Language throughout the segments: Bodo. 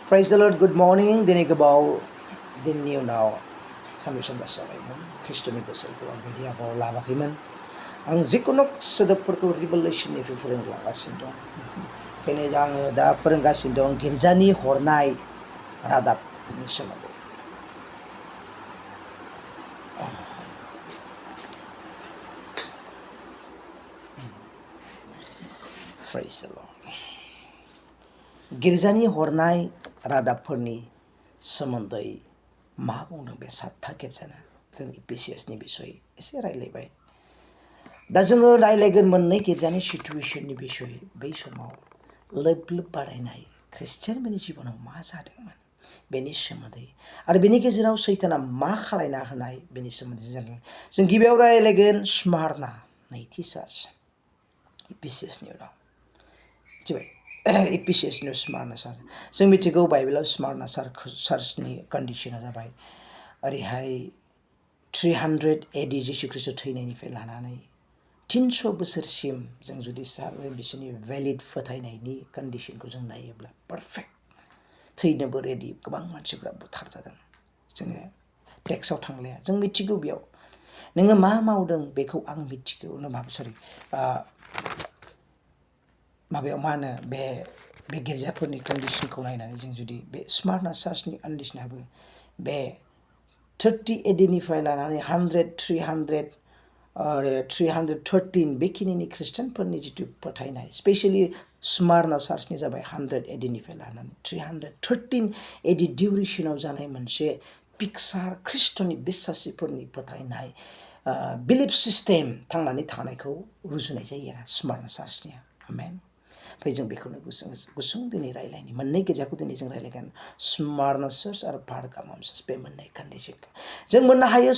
Praise the Lord, good morning. Dinig gobaw din niyo now. Samuel basalayman. Kristoni bosalko ang media baw labakiman. Ang zikunok sadapurko revelation ni fwrni lagasin dong. Kini jang da perenggasin dong girjani hornai radap ni somoday. Praise the Lord. Girjani hornai radapफोरनि सोमोन्दै मा बुंदों बे सातथा गिर्जाना जों इफिसियासनि बिसय एसे रायलायबाय दा जोङो रायलायगोन मोननै गिर्जानि सिचुएशननि बिसय बै समाव लोब लोब बारायनाय ख्रिस्टियानफोरनि जिबनाव मा जादोंमोन बेनि सोमोन्दै आरो बेनि गेजेराव सैताना मा खालायना होनाय बेनि सोमोन्दै जों गिबियाव रायलायगोन स्मारना नैथि चार्च इफिसियासनि उनाव मिथिबाय इफिसियासनि स्मारना चार्च जों मिथिगौ बाइबेलाव स्मारना चार्चनि कन्डिशना जाबाय ओरैहाय 300 AD जिसु ख्रिस्ट थैनायनिफ्राय लानानै 300 बोसोरसिम जों जुदि बिसोरनि भैलिड फोथायनायनि कन्डिशनखौ जों नायोब्ला पारफेक्ट थैनोबो रेडि गोबां मानसिफ्रा बुथार जादों जोङो टेक्सआव थांलाया जों मिथिगौ बेयाव नोङो मा मावदों बेखौ आं मिथिगौ माबायाव मा होनो बे गिर्जाफोरनि कन्डिशनखौ नायनानै जों जुदि बे स्मारना चार्चनि कन्डिशनाबो बे 30 AD निफ्राय लानानै 313 बेखिनिनि ख्रिस्टियानफोरनि जिथु फोथायनाय स्पेशली स्मारना चार्चनि जाबाय 100 AD निफ्राय लानानै 313 AD डिउरेशनाव जानाय मोनसे पिक्सार ख्रिस्टनि बिश्वासिफोरनि फोथायनाय बिलिफ सिस्टेम थांनानै थानायखौ रुजुनाय जायो आरो स्मारना चार्चनिया आमेन फै जों बेखौनो गुसुं दिनै रायलायनि मोननै गिर्जाखौ दिनै जों रायलायगोन स्मारना चार्च आरो पारगामम चार्च बे मोननै कन्डिशनखौ जों मोननो हायो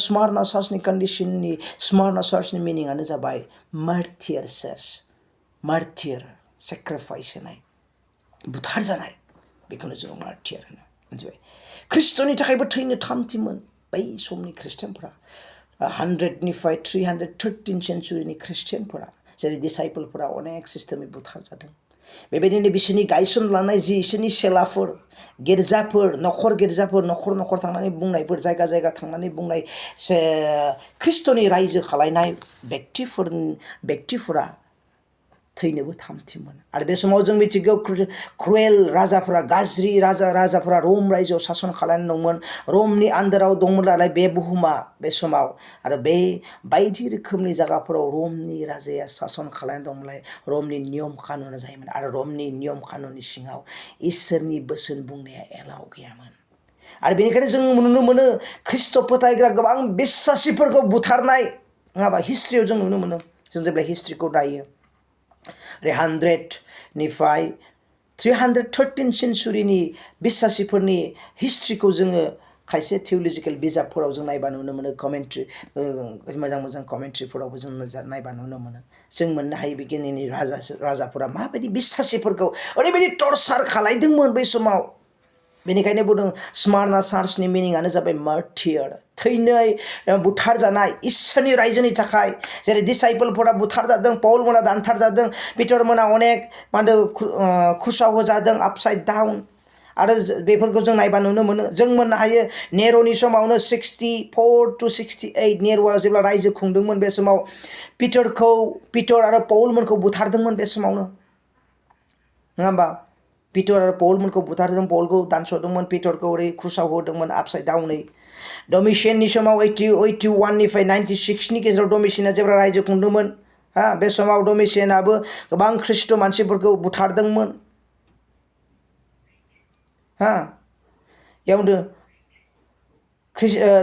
स्मारना चार्चनि कन्डिशननि स्मारना चार्चनि मिनिंआनो जाबाय मार्टियर चार्च मार्टियर सेक्रिफाइस होनाय बुथार जानाय बेखौनो जों मार्टियर होनो मिथिबाय ख्रिस्टनि थाखायबो थैनो थामथिमोन बै समनि ख्रिस्टियानफोरा 100 निफ्राय 313 सेन्चुरिनि ख्रिस्टियानफोरा जेरै डिसाइपलफोरा अनेक सिस्टेमै बुथार जादों बेबायदिनो बिसोरनि गायसन लानाय जि इसोरनि सेलाफोर गिर्जाफोर नखर थांनानै बुंनायफोर जायगा थांनानै बुंनाय ख्रिस्टनि रायजो खालायनाय व्यक्तिफोरा थैनोबो थामथिमोन आरो बे समाव जों मिथिगौ क्रुएल राजाफोरा गाज्रि राजाफोरा रम रायजोआव सासन खालामनानै दंमोन रमनि आन्दाराव दंमोन नालाय बे बुहुमा बे समाव आरो बे बायदि रोखोमनि जायगाफोराव रमनि राजाया सासन खालामनानै दंमोनलाय रमनि नियम कानुना जायोमोन आरो रमनि नियम कानुननि सिङाव इसोरनि बोसोन बुंनाया एलाव गैयामोन आरो बेनिखायनो जों नुनो मोनो ख्रिस्ट फोथायग्रा गोबां बिश्वासिफोरखौ बुथारनाय नङाबा हिस्ट्रियाव जों नुनो मोनो जों जेब्ला हिस्ट्रिखौ नायो 100 निफ्राय 313 सेन्चुरिनि बिश्वासिफोरनि हिस्ट्रिखौ जोङो खायसे थियोलजिकेल बिजाबफोराव जों नायबा नुनो मोनो कमेन्ट्रि मोजां कमेन्ट्रिफोरावबो जों नायबा नुनो मोनो जों मोननो हायो बिगिनिनि राजाफोरा माबायदि बिश्वासिफोरखौ ओरैबायदि टर्चार खालायदोंमोन बै समाव बेनिखायनो बुंदों स्मारना चार्चनि मिनिंआनो जाबाय मार्टियर थैनाय बुथार जानाय इसोरनि रायजोनि थाखाय जेरै डिसाइपलफोरा बुथार जादों पौलमोना दानथार जादों पिटारमोना अनेक खुसाव होजादों आपसाइड डाउन आरो बेफोरखौ जों नायबा नुनो मोनो जों मोननो हायो नेर'नि समावनो 64 to 68 नेर'आ जेब्ला रायजो खुंदोंमोन बे समाव पिटार आरो पौलमोनखौ बुथारदोंमोन बे समावनो नङा होमबा पिटार आरो पौलमोनखौ बुथारदों पौलखौ दानस'दोंमोन पिटारखौ ओरै खुसाव होदोंमोन आपसाइड डाउनै डमिशियननि समाव 81 निफ्राय 96 नि गेजेराव डमिशियना जेब्ला रायजो खुंदोंमोन बे समाव डमिशियनाबो गोबां ख्रिस्ट मानसिफोरखौ बुथारदोंमोन यावनो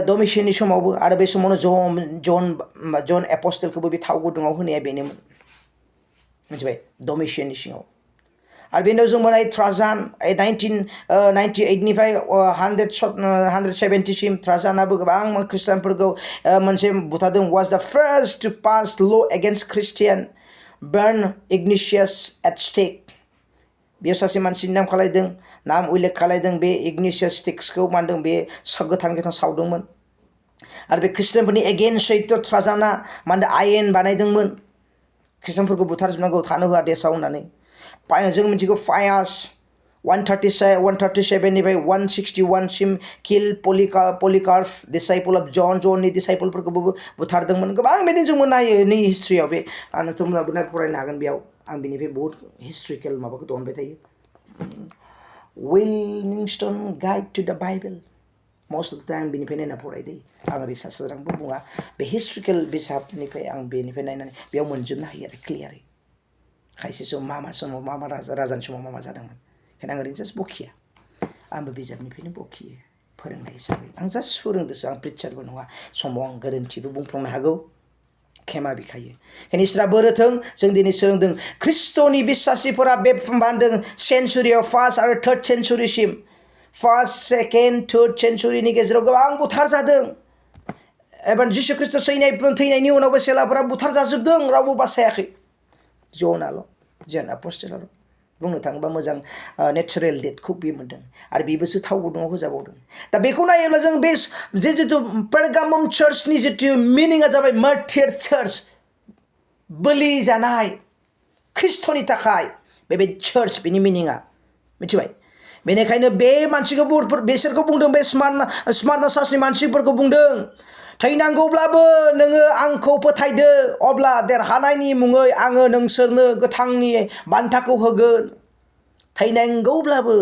डमिशियननि समावबो आरो बे समावनो जन एपस्टलखौबो बे थाव गुदुङाव होनाया बेनोमोन मिथिबाय डमिशियननि सिङाव आरो बेनि उनाव जों मोननाय ट्राजान 1998 निफ्राय 170 सिम ट्राजानाबो गोबां ख्रिस्टियानफोरखौ मोनसे बुथारदों वाज द फार्स्ट टु पास ल एगेन्स्ट ख्रिस्टियान बार्न इग्निशियास एट स्टेक बेयाव सासे मानसिनि नाम उल्लेख खालायदों बे इग्निशियास स्टिक्सखौ मानदों बे गोथां सावदोंमोन आरो बे ख्रिस्टियानफोरनि एगेन्स्ट ट्राजाना मानदों आयेन बानायदोंमोन ख्रिस्टियानफोरखौ बुथारजोबनांगौ थानो होआ देशआव होननानै जों मिथिगौ फायास 137निफ्राय 161 सिम किल पलिकार्प डिसाइपल अफ जननि डिसाइपलफोरखौबो बुथारदोंमोन गोबां बेदिनो जों मोननो हायो नै हिस्ट्रियाव बे नोंथांमोनाबो फरायनो हागोन बेयाव आं बेनिफ्राय बहुत हिस्ट्रिकेल माबाखौ दिहुनबाय थायो विलमिंस्टन गाइड टु द Bible most of the time बेनिफ्राय नायना फरायदो आं रिसार्च रांबो बुङा बे हिस्ट्रिकेल बिजाबनिफ्राय आं बेनिफ्राय नायनानै बेयाव मोनजोबनो हायो आरो क्लियारै खायसे समाव मा राजानि समाव मा जादोंमोन ओंखायनो आं ओरैनो जास्ट बखिया आंबो बिजाबनिफ्रायनो बखियो फोरोंनाय हिसाबै आं जास्ट फोरोंदोंसो आं प्रिचारबो नङा समाव आं गोरोन्थिबो बुंफ्लांनो हागौ खेमा बिखायो ओंखायनो इसोरा बोरोथों जों दिनै सोलोंदों ख्रिस्ट'नि बिश्वासिफोरा बे बान्दों सेन्चुरियाव फार्स्ट आरो थार्ड सेन्चुरिसिम फार्स्ट सेकेन्ड थार्ड सेन्चुरिनि गेजेराव गोबां बुथार जादों एबा जिसु ख्रिस्ट' थैनायनि उनावबो सेलाफोरा बुथार जाजोबदों रावबो बासायाखै जन आपोस्टलाल' बुंनो थाङोबा मोजां नेचारेल डेथखौ बे मोन्दों आरो बेबोसो थाव गुदुङाव होजाबावदों दा बेखौ नायोब्ला जों बे जिथु पेरगामम चार्चनि जिथु मिनिङा जाबाय मार्टिर चार्च बोलि जानाय ख्रिस्ट'नि थाखाय बे चार्च बेनि मिनिङा मिथिबाय बेनिखायनो बे मानसिखौ बिसोरखौ बुंदों बे स्मार्ना चार्चनि मानसिफोरखौ बुंदों थैनांगौब्लाबो नोङो आंखौ फोथायदो अब्ला देरहानायनि मुङै आङो नोंसोरनो गोथांनि बान्थाखौ होगोन थैनांगौब्लाबो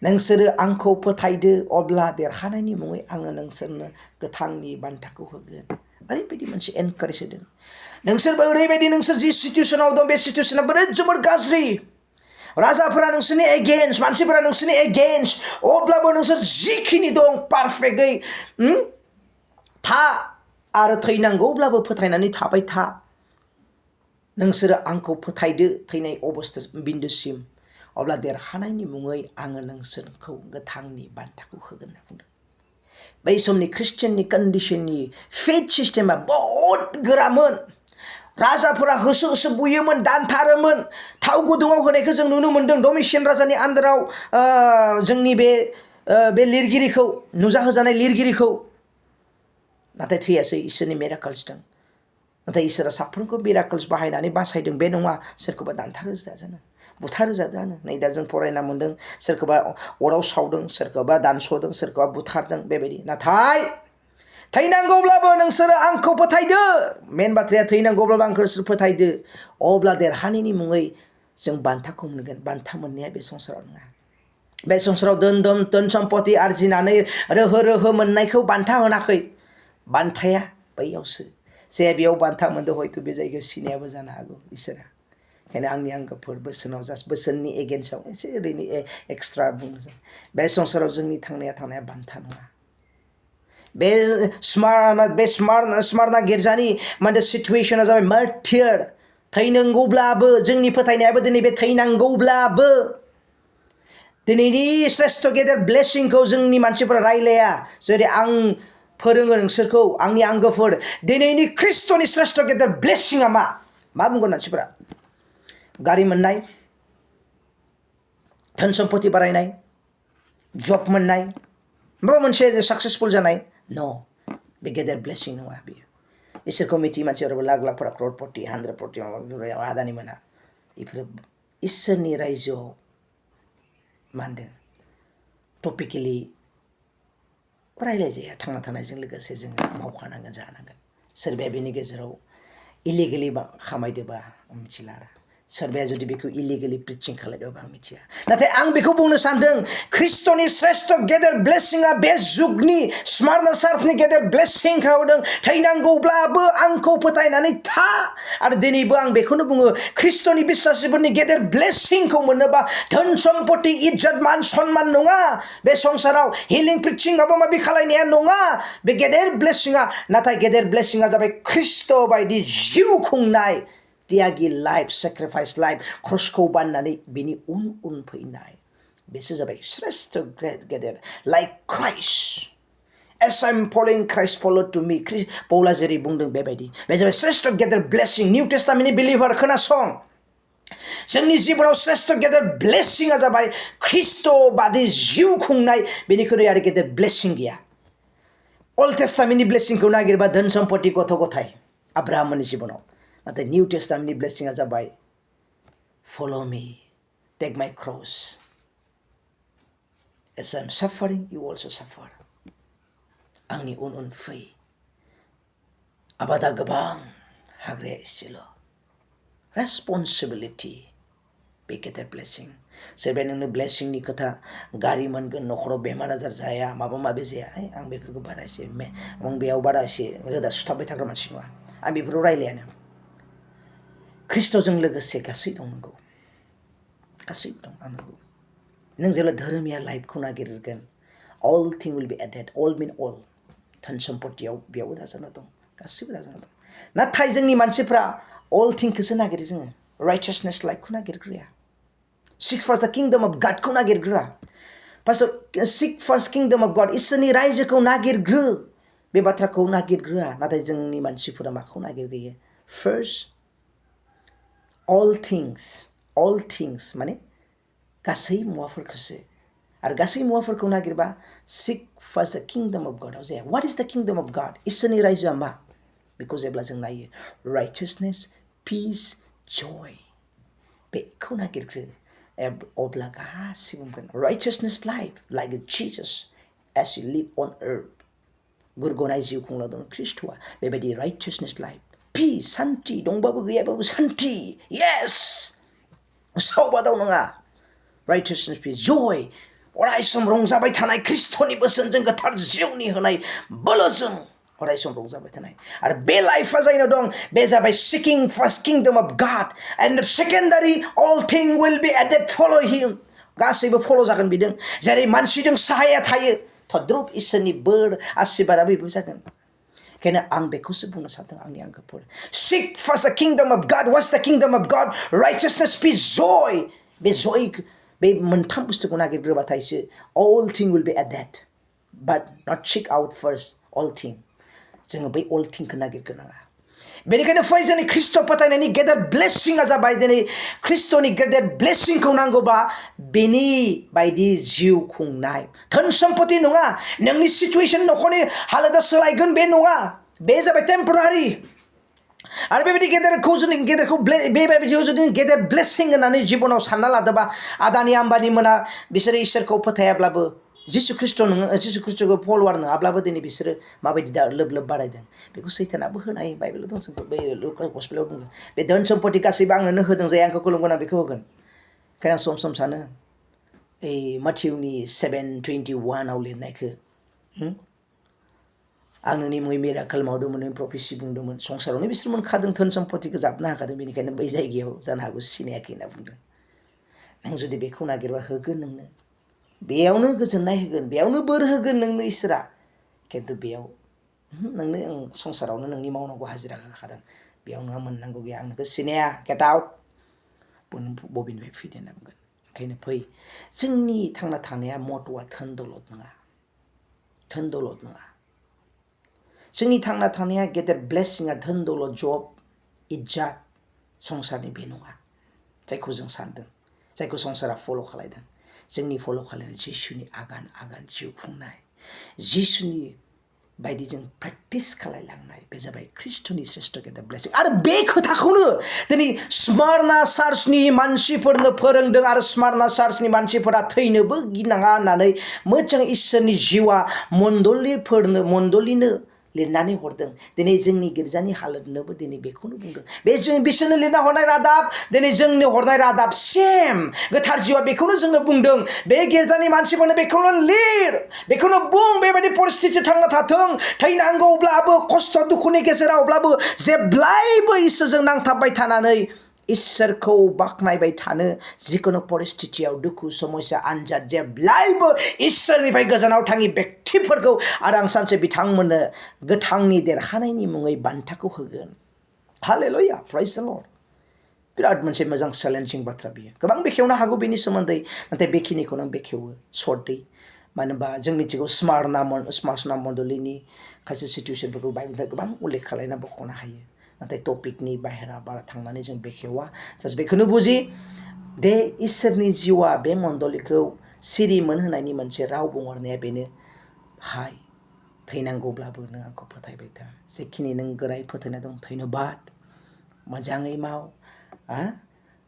नोंसोरो आंखौ फोथायदो अब्ला देरहानायनि मुङै आङो नोंसोरनो गोथांनि बान्थाखौ होगोन ओरैबायदि मोनसे एनकारेज होदों नोंसोरबो ओरैबायदि नोंसोर जि सिचुवेसनाव दं बे सिचुवेसना बिराद जोबोद गाज्रि राजाफोरा नोंसोरनि एगेन्स्ट मानसिफोरा नोंसोरनि एगेन्स्ट अब्लाबो नोंसोर जिखिनि दं पारफेक्टयै था आरो थैनांगौब्लाबो फोथायनानै थाबाय था नोंसोरो आंखौ फोथायदो थैनाय अबस्था बिन्दुसिम अब्ला देरहानायनि मुङै आङो नोंसोरखौ गोथांनि बान्थाखौ होगोन होनना बुंदों बै समनि ख्रिस्टियाननि कन्डिसननि फेथ सिस्टेमा बहुद गोरामोन राजाफोरा होसो होसो बुयोमोन दानथारोमोन थाव गुदुङाव होनायखौ जों नुनो मोन्दों डमिशियन राजानि आन्दाराव जोंनि बे लिरगिरिखौ नुजाहोजानाय लिरगिरिखौ नाथाय थैयासै इसोरनि मिराकल्स दं नाथाय इसोरा साफ्रोमखौ मिराकल्स बाहायनानै बासायदों बे नङा सोरखौबा दानथारो जानो बुथारो जानो नै दा जों फरायना मोन्दों सोरखौबा अराव सावदों सोरखौबा दानस'दों सोरखौबा बुथारदों बेबायदि नाथाय थैनांगौब्लाबो नोंसोरो आंखौ फोथायदो मेन बाथ्राया थैनांगौब्लाबो आंखौ फोथायदो अब्ला देरहानायनि मुङै जों बान्थाखौ मोनगोन बान्था मोननाया बे संसाराव नङा बे संसाराव धोन सम्पति आरजिनानै रोहो रोहो मोननायखौ बान्था होनाखै बान्थाया बैयावसो जे बेयाव बान्था मोनदों हयथ' बे जायगायाव सिनायाबो जानो हागौ इसोरा ओंखायनो आंनि आंगोफोर बोसोनाव जास्ट बोसोननि एगेन्स्टआव एसे ओरैनो एक्सट्रा बुंनो बे संसाराव जोंनि थांनाया बान्था नङा बे स्मार्ना गिर्जानि मोनसे सिचुवेसना जाबाय मार्टिर थैनांगौब्लाबो जोंनि फोथायनायाबो दिनै बे थैनांगौब्लाबो दिनैनि श्रेष्ठ गेदेर ब्लेसिंखौ जोंनि मानसिफोरा रायलाया जेरै आं फोरोङो नोंसोरखौ आंनि आंगोफोर दिनैनि ख्रिस्ट'नि श्रेष्ठ गेदेर ब्लेसिंआ मा बुंगोन मानसिफोरा गारि मोननाय धोन सम्पति बारायनाय जब मोननाय माबा मोनसे साक्सेसफुल जानाय न बे गेदेर ब्लेसिं नङा बेयो इसोरखौ मिथियै मानसिफोराबो लाख लाखफोरा क्ररपति 100 माबा आदानि मोना बेफोरो इसोरनि रायजोआव मा होनदों टपिकेलि रायलायजाया थांना थानायजों लोगोसे जोङो मावखानांगोन जानांगोन सोरबाया बेनि गेजेराव इलिगेलि खामायदोबा मिथिला आरो सोरबाया जुदि बेखौ इलिगेलि प्रिचिं खालायदोंबा आं मिथिया नाथाय आं बेखौ बुंनो सानदों ख्रिस्ट'नि श्रेष्ठ गेदेर ब्लेसिंआ बे जुगनि स्मार्ना चार्चनि गेदेर ब्लेसिंखौ होदों थैनांगौब्लाबो आंखौ फोथायनानै था आरो दिनैबो आं बेखौनो बुङो ख्रिस्ट'नि बिश्वासिफोरनि गेदेर ब्लेसिंखौ मोननोबा धोन सम्पति इज्जत मान सन्मान नङा बे संसाराव हिलिं प्रिचिं माबा माबि खालायनाया नङा बे गेदेर ब्लेसिंआ नाथाय गेदेर ब्लेसिंआ जाबाय ख्रिस्ट' बायदि जिउ खुंनाय त्यागि लाइफ सेक्रिफाइस लाइफ क्रसखौ बाननानै बिनि उन फैनाय बेसो जाबाय श्रेष्ठ गेदेर like Christ as I'm following Christ follow to me पौला जेरै बुंदों बेबायदि बे जाबाय श्रेष्ठ गेदेर ब्लेसिं निउ टेस्टामेन्टनि बिलिभार खोनासं जोंनि जिबनाव श्रेष्ठ गेदेर ब्लेसिंआ जाबाय ख्रिस्ट' बादि जिउ खुंनाय बेनिख्रुइ आरो गेदेर ब्लेसिं गैया अल्ड टेस्टामेन्टनि ब्लेसिंखौ नागिरबा धोन सम्पति गथ' गथाय आब्राहामनि जिबनाव नाथाय निउ टेस्टामेन्टनि ब्लेसिंआ जाबाय फल' मी Take my cross. As I'm suffering, you also suffer. Angni un fै. Abada gabang hagre isilo. Responsibility. Be get blessing. Soरबा नोंनो blessing नि खोथा गारि मोनगोन नखराव बेमार आजार जाया माबा माबि जाया आं बेफोरखौ बारा एसे आं बेयाव बारा एसे रोदा सुथाबबाय थाग्रा मानसि नङा आं बेफोराव रायलायानो ख्रिस्ट'जों लोगोसे गासै दं नंगौ गासै दं आं नंगौ नों जेब्ला धोरोमिया लाइफखौ नागिरगोन all thing will be added all mean all धोन सम्पथियाव बेयावबो दाजाना दं गासैबो दाजाना दं नाथाय जोंनि मानसिफ्रा all thingखौसो नागिरो जोङो righteousness लाइफखौ नागिरग्रोया Seek first the kingdom of God खौ नागिरग्रोआ Pastor seek first kingdom of God इसोरनि रायजोखौ नागिरग्रो बे बाथ्राखौ नागिरग्रोआ नाथाय जोंनि मानसिफोरा माखौ नागिरग्रोयो First all things माने गासै मुवाफोरखौसो आरो गासै मुवाफोरखौ नागिरबा seek first the kingdom of God आव जाया What is the kingdom of God इसोरनि रायजोआ मा बेखौ जेब्ला जों नायो righteousness peace joy बेखौ नागिरग्रो अब्ला गासिबो मोनगोन righteousness life like Jesus as you live on earth गुरगनाय जिउ खुंलांदों ख्रिस्ट'आ बेबायदि righteousness life peace सान्थि दंबाबो गैयाबाबो सान्थि yes सावबादाव नङा righteousness peace joy अराय सम रंजाबाय थानाय ख्रिस्ट'नि बोसोनजों गोथार जिउनि होनाय बोलोजों अराय सम रंजाबाय थानाय आरो बे लाइफआ जायनाव दं बे जाबाय seeking first kingdom of God and the secondary all thing will be added follow him गासैबो फल' जागोन बिदों जेरै मानसिजों साहाया थायो थद्रुब इसोरनि बोर आशीर्बादा बेबो जागोन ओंखायनो आं बेखौसो बुंनो सानदों आंनि आंगोफोर seek first the kingdom of God what's the kingdom of God righteousness peace joy बे joy बे मोनथाम बुस्थुखौ नागिरग्रोबाथायसो all thing will be added but not check out first all thing जोङो बै all thingखौ नागिरग्रोनाङा बेनिखायनो फै जोंनि ख्रिस्ट' फोथायनायनि गेदेर ब्लेसिंआ जाबाय दिनै ख्रिस्ट'नि गेदेर ब्लेसिंखौ नांगौबा बेनि बायदि जिउ खुंनाय धोन सम्पति नङा नोंनि सिचुएसन नखरनि हालोदा सोलायगोन बे नङा बे जाबाय टेम्परारि आरो बेबायदि गेदेरखौ बेबायदियाव जुदि गेदेर ब्लेसिं होननानै जिबनाव सानना लादोंबा आदानि आम्बानि मोना बिसोरो इसोरखौ फोथायाब्लाबो जिसु ख्रिस्ट'खौ फल'वार नङाब्लाबो दिनै बिसोरो माबायदि दा लोब बारायदों बेखौ सैतानाबो होनाय बाइबेलाव दं जोंखौ बे गस्पेलाव बुङो बे धोन सम्पति गासैबो आंनोनो होदों जाय आंखौ खुलुमगोन आं बेखौ होगोन ओंखायनो आं सम सानो ओइ माथिउनि 7:21 आव लिरनायखौ आं नोंनि मुङै मिराकेल मावदोंमोन प्रफेसि बुंदोंमोन संसारावनो बिसोर मोनखादों धोन सम्पतिखौ जाबनो हाखादों बेनिखायनो बै जायगायाव जानो हागौ सिनायाखै होनना बुंदों नों जुदि बेखौ नागिरबा होगोन नोंनो बेयावनो गोजोननाय होगोन बेयावनो बोर होगोन नोंनो इसोरा खिन्थु बेयाव नोंनो आं संसारावनो नोंनि मावनांगौ हाजिरा होखादों बेयाव नोंहा मोननांगौ गैया आं नोंखौ सिनाया गेट आउट बबेनिफ्राय फैदो होनना बुंगोन ओंखायनो फै जोंनि थांना थानाया मट'आ धोन दौलत नङा जोंनि थांना थानाया गेदेर ब्लेसिंआ धोन दौलत जब इज्जत संसारनि बे नङा जायखौ जों सानदों जायखौ संसारा फल' खालायदों जोंनि फल' खालायनाय जिसुनि आगान जिउ खुंनाय जिसुनि बायदि जों प्रेक्टिस खालायलांनाय बे जाबाय ख्रिस्ट'नि श्रेष्ठ गेदेर ब्लेसिं आरो बे खोथाखौनो दिनै स्मारना चार्चनि मानसिफोरनो फोरोंदों आरो स्मारना चार्चनि मानसिफोरा थैनोबो गिनाङा होननानै मोजां इसोरनि जिउआ मण्डलिनो लिरनानै हरदों दिनै जोंनि गिर्जानि हालोदनोबो दिनै बेखौनो बुंदों बे बिसोरनो लिरना हरनाय रादाब दिनै जोंनो हरनाय रादाब सेम गोथार जिउआ बेखौनो जोंनो बुंदों बे गिर्जानि मानसिफोरनो बेखौनो लिर बेखौनो बुं बेबायदि परिस्थिति थांना थाथों थैनांगौब्लाबो खस्थ' दुखुनि गेजेरावब्लाबो जेब्लायबो इसोरजों नांथाबबाय थानानै इसोरखौ बाख्नायबाय थानो जिखुनु परिस्थितियाव दुखु समस्या आनजाद जेब्लायबो इसोरनिफ्राय गोजानाव थाङि व्यक्तिफोरखौ आरो आं सानसे बिथांमोननो गोथांनि देरहानायनि मुङै बान्थाखौ होगोन हालेलुया प्राइज द लर्ड बिराद मोनसे मोजां चेलेन्जिं बाथ्रा बियो गोबां बेखेवनो हागौ बेनि सोमोन्दै नाथाय बेखिनिखौनो आं बेखेवो सर्टै मानो होनबा जों मिथिगौ स्मार्टना मण्डलिनि खायसे सिटुएसनफोरखौ बाइबेलनिफ्राय गोबां उल्लेख खालायना बख'नो हायो नाथाय टपिकनि बाहेरा बारा थांनानै जों बेखेवा जास्ट बेखौनो बुजि दे इसोरनि जिउआ बे मण्डलिखौ सिरि मोनहोनायनि मोनसे राव बुंहरनाया बेनो हाय थैनांगौब्लाबो नों आंखौ फोथायबाय था जेखिनि नों गोराय फोथायनाय दं धन्यबाद मोजाङै माव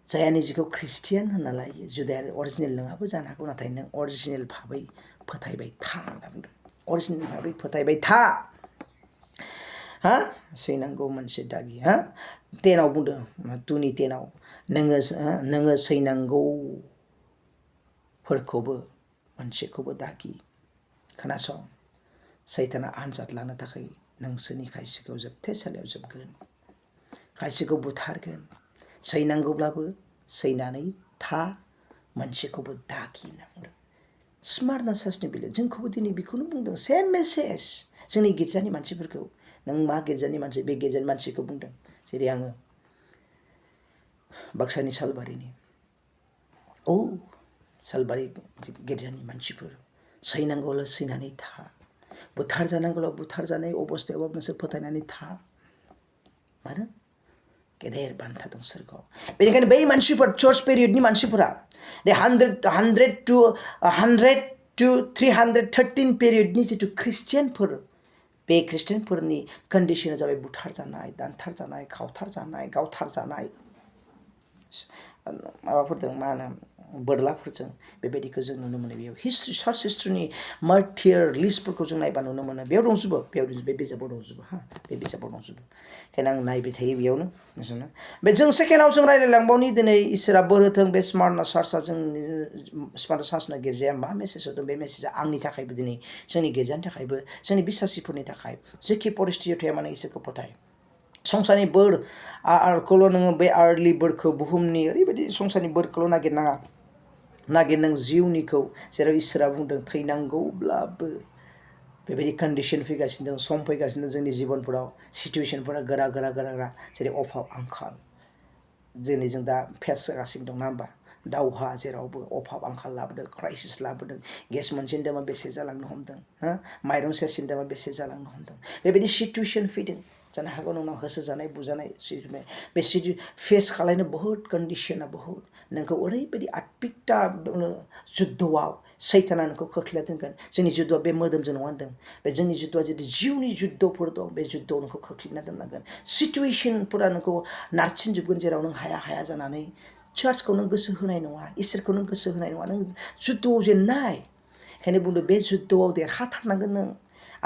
जायहा निजेखौ ख्रिस्टियान होनना लायो जुदायारि अरिजिनेल नङाबो जानो हागौ नाथाय नों अरिजिनेल भाबै फोथायबाय था होनना बुंदों अरिजिनेल भाबै फोथायबाय था हा सैनांगौ मोनसे दागि हा 10 बुंदों 2नि 10 नोङो सैनांगौफोरखौबो मोनसेखौबो दागि खोनासं सैताना आनजाद लानो थाखाय नोंसोरनि खायसेखौ जोबथेसालियाव जोबगोन खायसेखौ बुथारगोन सैनांगौब्लाबो सैनानै था मोनसेखौबो दागि होनना बुंदों स्मार्टना सार्चनि बेलायाव जोंखौबो दिनै बेखौनो बुंदों सेम मेसेज जोंनि गिर्जानि मानसिफोरखौ नों मा गिर्जानि मानसि बे गिर्जानि मानसिखौ बुंदों जेरै आङो बाक्सानि सालबारिनि सालबारि गिर्जानि मानसिफोर सैनांगौल' सैनानै था बुथार जानांगौल' बुथार जानाय अबस्थायावबो नोंसोर फोथायनानै था मानो गेदेर बान्था दं सोरगोआव बेनिखायनो बै मानसिफोर चर्च पिरियडनि मानसिफोरा दे 100 to 313 पिरियडनि जिथु ख्रिस्टियानफोर बे ख्रिस्टियानफोरनि कन्डिशना जाबाय बुथार जानाय दानथार जानाय खावथार जानाय गावथार जानाय माबाफोरजों मा होनो बोरलाफोरजों बेबायदिखौ जों नुनो मोनो बेयाव चार्च हिस्ट्रिनि मार्टियर लिस्टफोरखौ जों नायबा नुनो मोनो बेयाव दंजोबो बे बिजाबाव दंजोबो बे बिजाबाव दंजोबो ओंखायनो आं नायबाय थायो बेयावनो बे जों सेकेन्डआव जों रायलायलांबावनि दिनै इसोरा बोर होथों बे स्मार्टना चार्चआ जोंनि स्मार्टना चार्चना गिर्जाया मा मेसेज होदों बे मेसेजआ आंनि थाखायबो दिनै जोंनि गिर्जानि थाखायबो जोंनि बिसासिफोरनि थाखाय जेखि परिस्थितियाव थाया मानो इसोरखौ फोथाय संसारनि बोर आरखौल' नोङो बे आर्ली बोरखौ बुहुमनि ओरैबायदि संसारनि बोरखौल' नागिरनाङा नागिर नों जिउनिखौ जेराव इसोरा बुंदों थैनांगौब्लाबो बेबायदि कन्डिशन फैगासिनो दं सम फैगासिनो दं जोंनि जिबनफोराव सिटुवेशनफोरा गोरा जेरै अभाब आंखाल दिनै जों दा फेस जागासिनो दं ना होमबा दावहा जेरावबो अभाब आंखाल लाबोदों क्राइसिस लाबोदों गेस मोनसेनि दामा बेसे जालांनो हमदों हा माइरं सेरसेनि दामा बेसे जालांनो हमदों बेबायदि सिटुवेशन फैदों जानो हागौ नोंनाव होसोजानाय बुजानाय बे फेस खालायनो बहुद कन्डिशना बहुद नोंखौ ओरैबायदि आत्मिकता जुद्धआव सैताना नोंखौ खोख्लैना दोनगोन जोंनि जुद्धआ बे मोदोमजों नङा होनदों बे जोंनि जुद्धआ जुदि जिउनि जुद्धफोर दं बे जुद्धआव नोंखौ खोख्लैना दोनलांगोन सिटुवेशनफोरा नोंखौ नारसिनजोबगोन जेराव नों हाया जानानै चार्चखौ नों गोसो होनाय नङा इसोरखौ नों गोसो होनाय नङा नों जुद्धआव जेननाय ओंखायनो बुंदों बे जुद्धआव देरहाथारनांगोन नों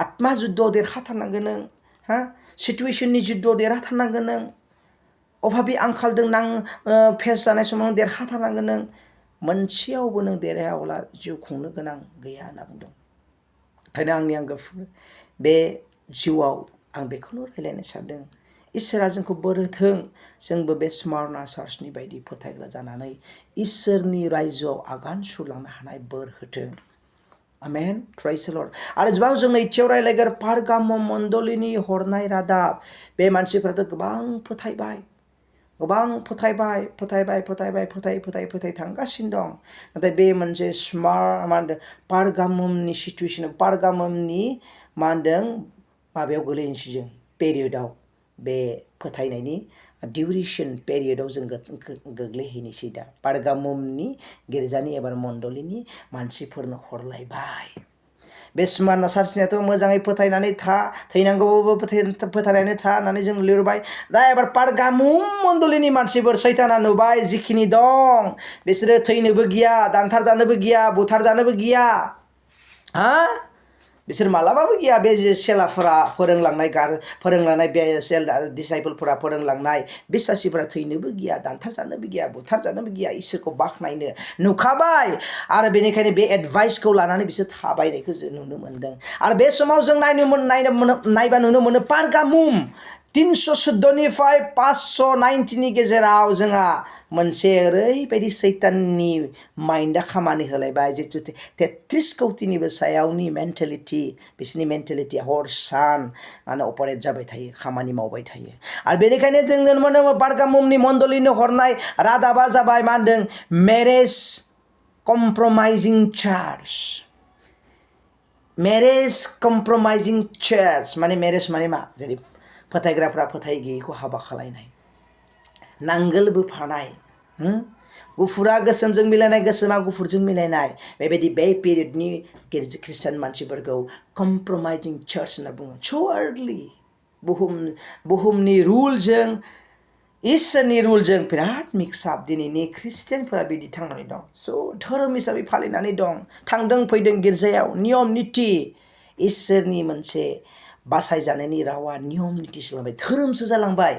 आत्मा जुद्धआव देरहाथारनांगोन नों हा सिटुवेशननि जुद्धआव देरहाथारनांगोन नों अभाबि आंखालजों फेस जानाय समाव नों देरहाथारनांगोन नों मोनसेयावबो नों देरहायाब्ला जिउ खुंनो गोनां गैया होनना बुंदों ओंखायनो आंनि आंगोफोर बे जिउआव आं बेखौनो रायलायनो सानदों इसोरा जोंखौ बोर होथों जोंबो बे स्मार्टना चार्चनि बायदि फोथायग्रा जानानै इसोरनि रायजोआव आगान सुरलांनो हानाय बोर होथों आमेन प्राइज द लर्ड आरो जेब्ला जों नैथियाव रायलायगोन पारगामम मण्डलिनि हरनाय रादाब बे मानसिफ्राथ' गोबां फोथायबाय फोथाय थांगासिनो दं नाथाय बे मोनसे पारगाममनि सिटुवेसन पारगाममनि मा होनदों माबायाव गोलैनोसै जों पेरियडआव बे फोथायनायनि डिउरेसन पेरियडआव जों गोग्लैहैनोसै दा पारगाममनि गिर्जानि एबा मण्डलिनि मानसिफोरनो हरलायबाय बे स्मार्टना चार्चनियाथ' मोजाङै फोथायनानै था थैनांगौबाबो फोथायनानै था होननानै जों लिरबाय दा एबार पारगामुम मण्डलिनि मानसिफोर सैताना नुबाय जिखिनि दं बिसोरो थैनोबो गिया दानथार जानोबो गिया बुथार जानोबो गिया हा बिसोर मालाबाबो गिया बे सेलाफोरा फोरोंलांनाय बे डिसाइपलफोरा फोरोंलांनाय बिसासिफोरा थैनोबो गिया दानथार जानोबो गिया बुथार जानोबो गिया इसोरखौ बाख्नायनो नुखाबाय आरो बेनिखायनो बे एडभाइसखौ लानानै बिसोर थाबायनायखौ जों नुनो मोनदों आरो बे समाव जों नायबा नुनो मोनो पारगामुम 314निफ्राय 590नि गेजेराव जोंहा मोनसे ओरैबायदि सैताननि माइन्डआ खामानि होलायबाय जिथु 33 कौटिनिबो सायावनि मेन्टेलिटि बिसोरनि मेन्टेलिटिया हर सान माने अपारेट जाबाय थायो खामानि मावबाय थायो आरो बेनिखायनो जों नुनो मोनो पारगामुमनि मण्डलिनो हरनाय रादाबा जाबाय मा होनदों मेरेज कमप्रमाइजिं चार्च माने मेरेज माने मा जेरै फोथायग्राफ्रा फोथाय गैयैखौ हाबा खालायनाय नांगोल बोफानाय गुफुरा गोसोमजों मिलायनाय गोसोमा गुफुरजों मिलायनाय बेबायदि बे पिरियडनि ख्रिस्टान मानसिफोरखौ कमप्रमाइजिं चार्च होनना बुङो स' आर्लि बुहुमनि रुलजों इसोरनि रुलजों बिराद मिक्सआप दिनैनि ख्रिस्टियानफोरा बिदि थांनानै दं स' धोरोम हिसाबै फालिनानै दं थांदों फैदों गिर्जायाव नियम निति इसोरनि मोनसे बासायजानायनि रावा नियम निति सोलांबाय धोरोमसो जालांबाय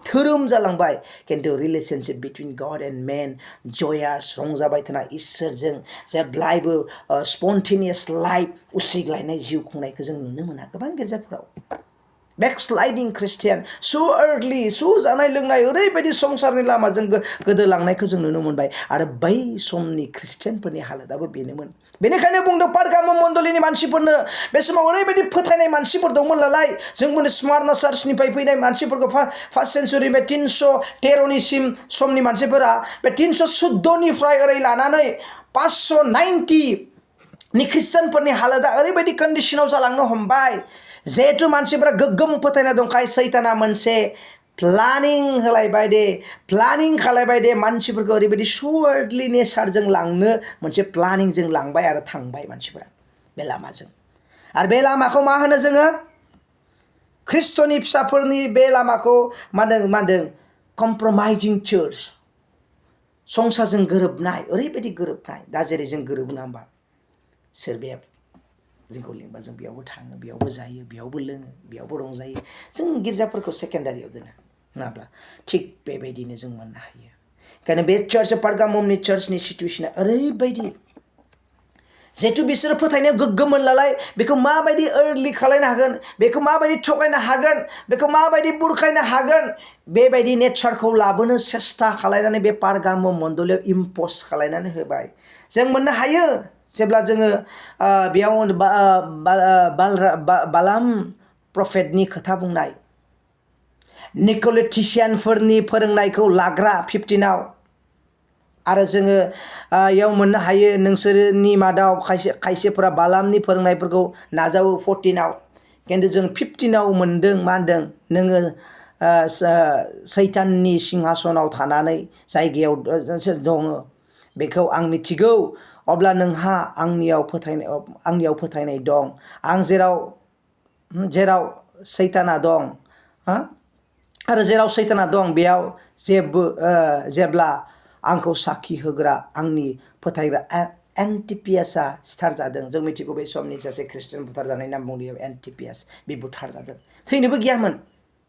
धोरोम जालांबाय खिन्थु रिलेशनशिप बिटुइन गड एन्ड मेन जयास रंजाबाय थानाय इसोरजों जेब्लायबो स्पन्टेनियास लाइफ उसिग्लायनाय जिउ खुंनायखौ जों नुनो मोना गोबां गिर्जाफोराव backsliding Christian so early so जानाय लोंनाय ओरैबायदि संसारनि लामाजों गोदोलांनायखौ जों नुनो मोनबाय आरो बै समनि ख्रिस्टियानफोरनि हालोदाबो बेनोमोन बेनिखायनो बुंदों पारगाम मण्डलिनि मानसिफोरनो बे समाव ओरैबायदि फोथायनाय मानसिफोर दंमोन नालाय जोंबो स्मारना चार्चनिफ्राय फैनाय मानसिफोरखौ फार्स्ट सेन्चुरि बे 313निसिम समनि मानसिफोरा बे 314निफ्राय ओरै लानानै 590 नि ख्रिस्टियानफोरनि हालोदा ओरैबायदि कन्डिशनाव जालांनो हमबाय जिहेतु मानसिफोरा गोग्गोम फोथायना दंखाय सैताना मोनसे प्लानिं होलायबाय दे प्लानिं खालायबाय दे मानसिफोरखौ ओरैबायदि सुवार्डलि नेचारजों लांनो मोनसे प्लानिंजों लांबाय आरो थांबाय मानसिफोरा बे लामाजों आरो बे लामाखौ मा होनो जोङो ख्रिस्ट'नि फिसाफोरनि बे लामाखौ मा होनदों कमप्रमाइजिं चार्च संसारजों गोरोबनाय ओरैबायदि गोरोबनाय दा जेरै जों गोरोबो ना होमबा सोरबाया जोंखौ लिंबा जों बेयावबो थाङो बेयावबो जायो बेयावबो लोङो बेयावबो रंजायो जों गिर्जाफोरखौ सेकेन्डारियाव दोनो नङाब्ला थिग बेबायदिनो जों मोननो हायो ओंखायनो बे चार्च पारगाममनि चार्चनि सिटुवेसना ओरैबायदि जिहेतु बिसोरो फोथायनायाव गोग्गोममोन नालाय बेखौ माबायदि अर्लि खालायनो हागोन बेखौ माबायदि थगायनो हागोन बेखौ माबायदि बुरखायनो हागोन बेबायदि नेचारखौ लाबोनो सेस्था खालायनानै बे पारगाम मण्डलियाव इम्पस खालायनानै होबाय जों मोननो हायो जेब्ला जोङो बेयाव बालाम प्रफेटनि खोथा बुंनाय निक'लेटिशियानफोरनि फोरोंनायखौ लाग्रा 15आव आरो जोङो याव मोननो हायो नोंसोरनि मादाव खायसेफोरा बालामनि फोरोंनायफोरखौ नाजावो 14आव खिन्थु जों 15आव मोनदों मा होनदों नोङो सैताननि सिंहासनाव थानानै जायगायाव दङ बेखौ आं मिथिगौ अब्ला नोंहा आंनियाव फोथायनाय दं आं जेराव सैताना दं आरो जेराव सैताना दं बेयाव जेब्ला आंखौ साखि होग्रा आंनि फोथायग्रा एन्टिपियासआ सिथारजादों जों मिथिगौ बे समनि सासे ख्रिस्टियान बुथारजानाय नाम बुंदों एन्टिपियास बे बुथारजादों थैनोबो गियामोन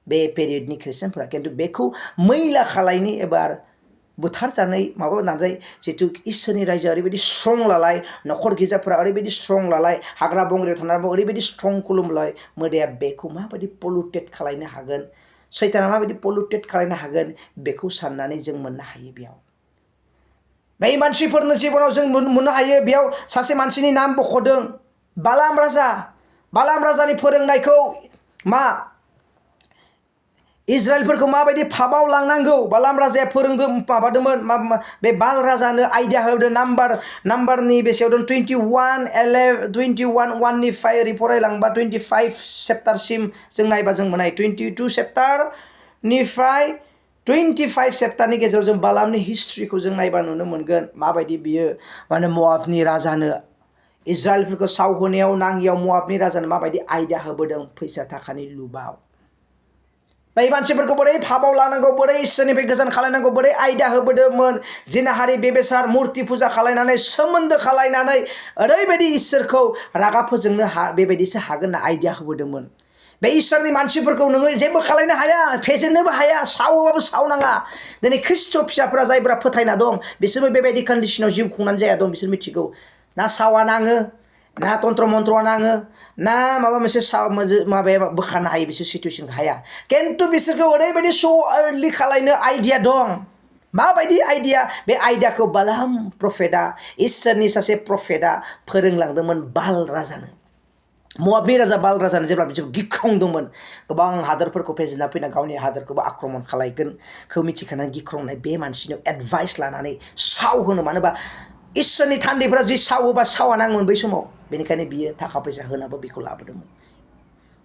बे पेरियडनि ख्रिस्टियानफोरा खिन्थु बेखौ मैला खालायनि एबार बुथारजानाय माबा नाजाय जिहेतु इसोरनि रायजोआ ओरैबायदि स्ट्रं लालाय न'खर गिर्जाफोरा ओरैबायदि स्ट्रं लालाय हाग्रा बंग्रायाव थानानैबो ओरैबायदि स्ट्रं खुलुमलाय मोदाया बेखौ माबायदि पलुटेट खालायनो हागोन सैताना माबायदि पलुटेट खालायनो हागोन बेखौ साननानै जों मोननो हायो बेयाव बै मानसिफोरनि जिबनाव जों मोननो हायो बेयाव सासे मानसिनि नाम बख'दों बालाम राजानि फोरोंनायखौ मा इजराइलफोरखौ माबायदि फाबाव लांनांगौ बालाम राजाया फोरोंदों माबादोंमोन बे बाल राजानो आइडिया होदों नाम्बारनि बेसेयाव दं 21:1निफ्राय ओरै फरायलांबा 25 चेप्टारसिम जों नायबा जों मोननाय 22 चेप्टारनिफ्राय 25 चेप्टारनि गेजेराव जों बालामनि हिस्ट्रिखौ जों नायबा नुनो मोनगोन माबायदि बियो माने मवाबनि राजानो इजराइलफोरखौ सावहोनायाव नाङियाव मवाबनि राजानो माबायदि आइडिया होबोदों फैसा थाखानि लुबाव बै मानसिफोरखौ बोरै फाबाव लानांगौ बोरै इसोरनिफ्राय गोजान खालायनांगौ बोरै आयदा होबोदोंमोन जिनाहारि बेबेसार मुर्ति फुजा खालायनानै सोमोन्दो खालायनानै ओरैबायदि इसोरखौ रागा फोजोंनो बेबायदिसो हागोन होनना आयडिया होबोदोंमोन बे इसोरनि मानसिफोरखौ नोङो जेबो खालायनो हाया फेजेननोबो हाया सावोबाबो सावनाङा दिनै ख्रिस्ट' फिसाफोरा जायफोरा फोथायना दं बिसोरबो बेबायदि कन्डिशनाव जिउ खुंनानै जाया दं बिसोर मिथिगौ ना सावा नाङो ना तन्त्र मन्त्रआ नाङो ना माबा मोनसे माबाया बोखारनो हायो बिसोर सिटुवेसनखौ हाया खिन्थु बिसोरखौ ओरैबायदि स' आर्लि खालायनो आइडिया दं माबायदि आइडिया बे आइडियाखौ बालाम प्रफेटआ इसोरनि सासे प्रफेटआ फोरोंलांदोंमोन बाल राजानो मवाबनि राजा बाल राजानो जेब्ला बिसोर गिख्रंदोंमोन गोबां हादोरफोरखौ फेजेनना फैना गावनि हादोरखौबो आक्रमण खालायगोनखौ मिथिखानानै गिख्रंनाय बे मानसिनियाव एडभाइस लानानै साव होनो मानो होनबा इसोरनि थान्दैफोरा जि सावोबा सावा नाङोमोन बै समाव बेनिखायनो बियो थाखा फैसा होनाबो बेखौ लाबोदोंमोन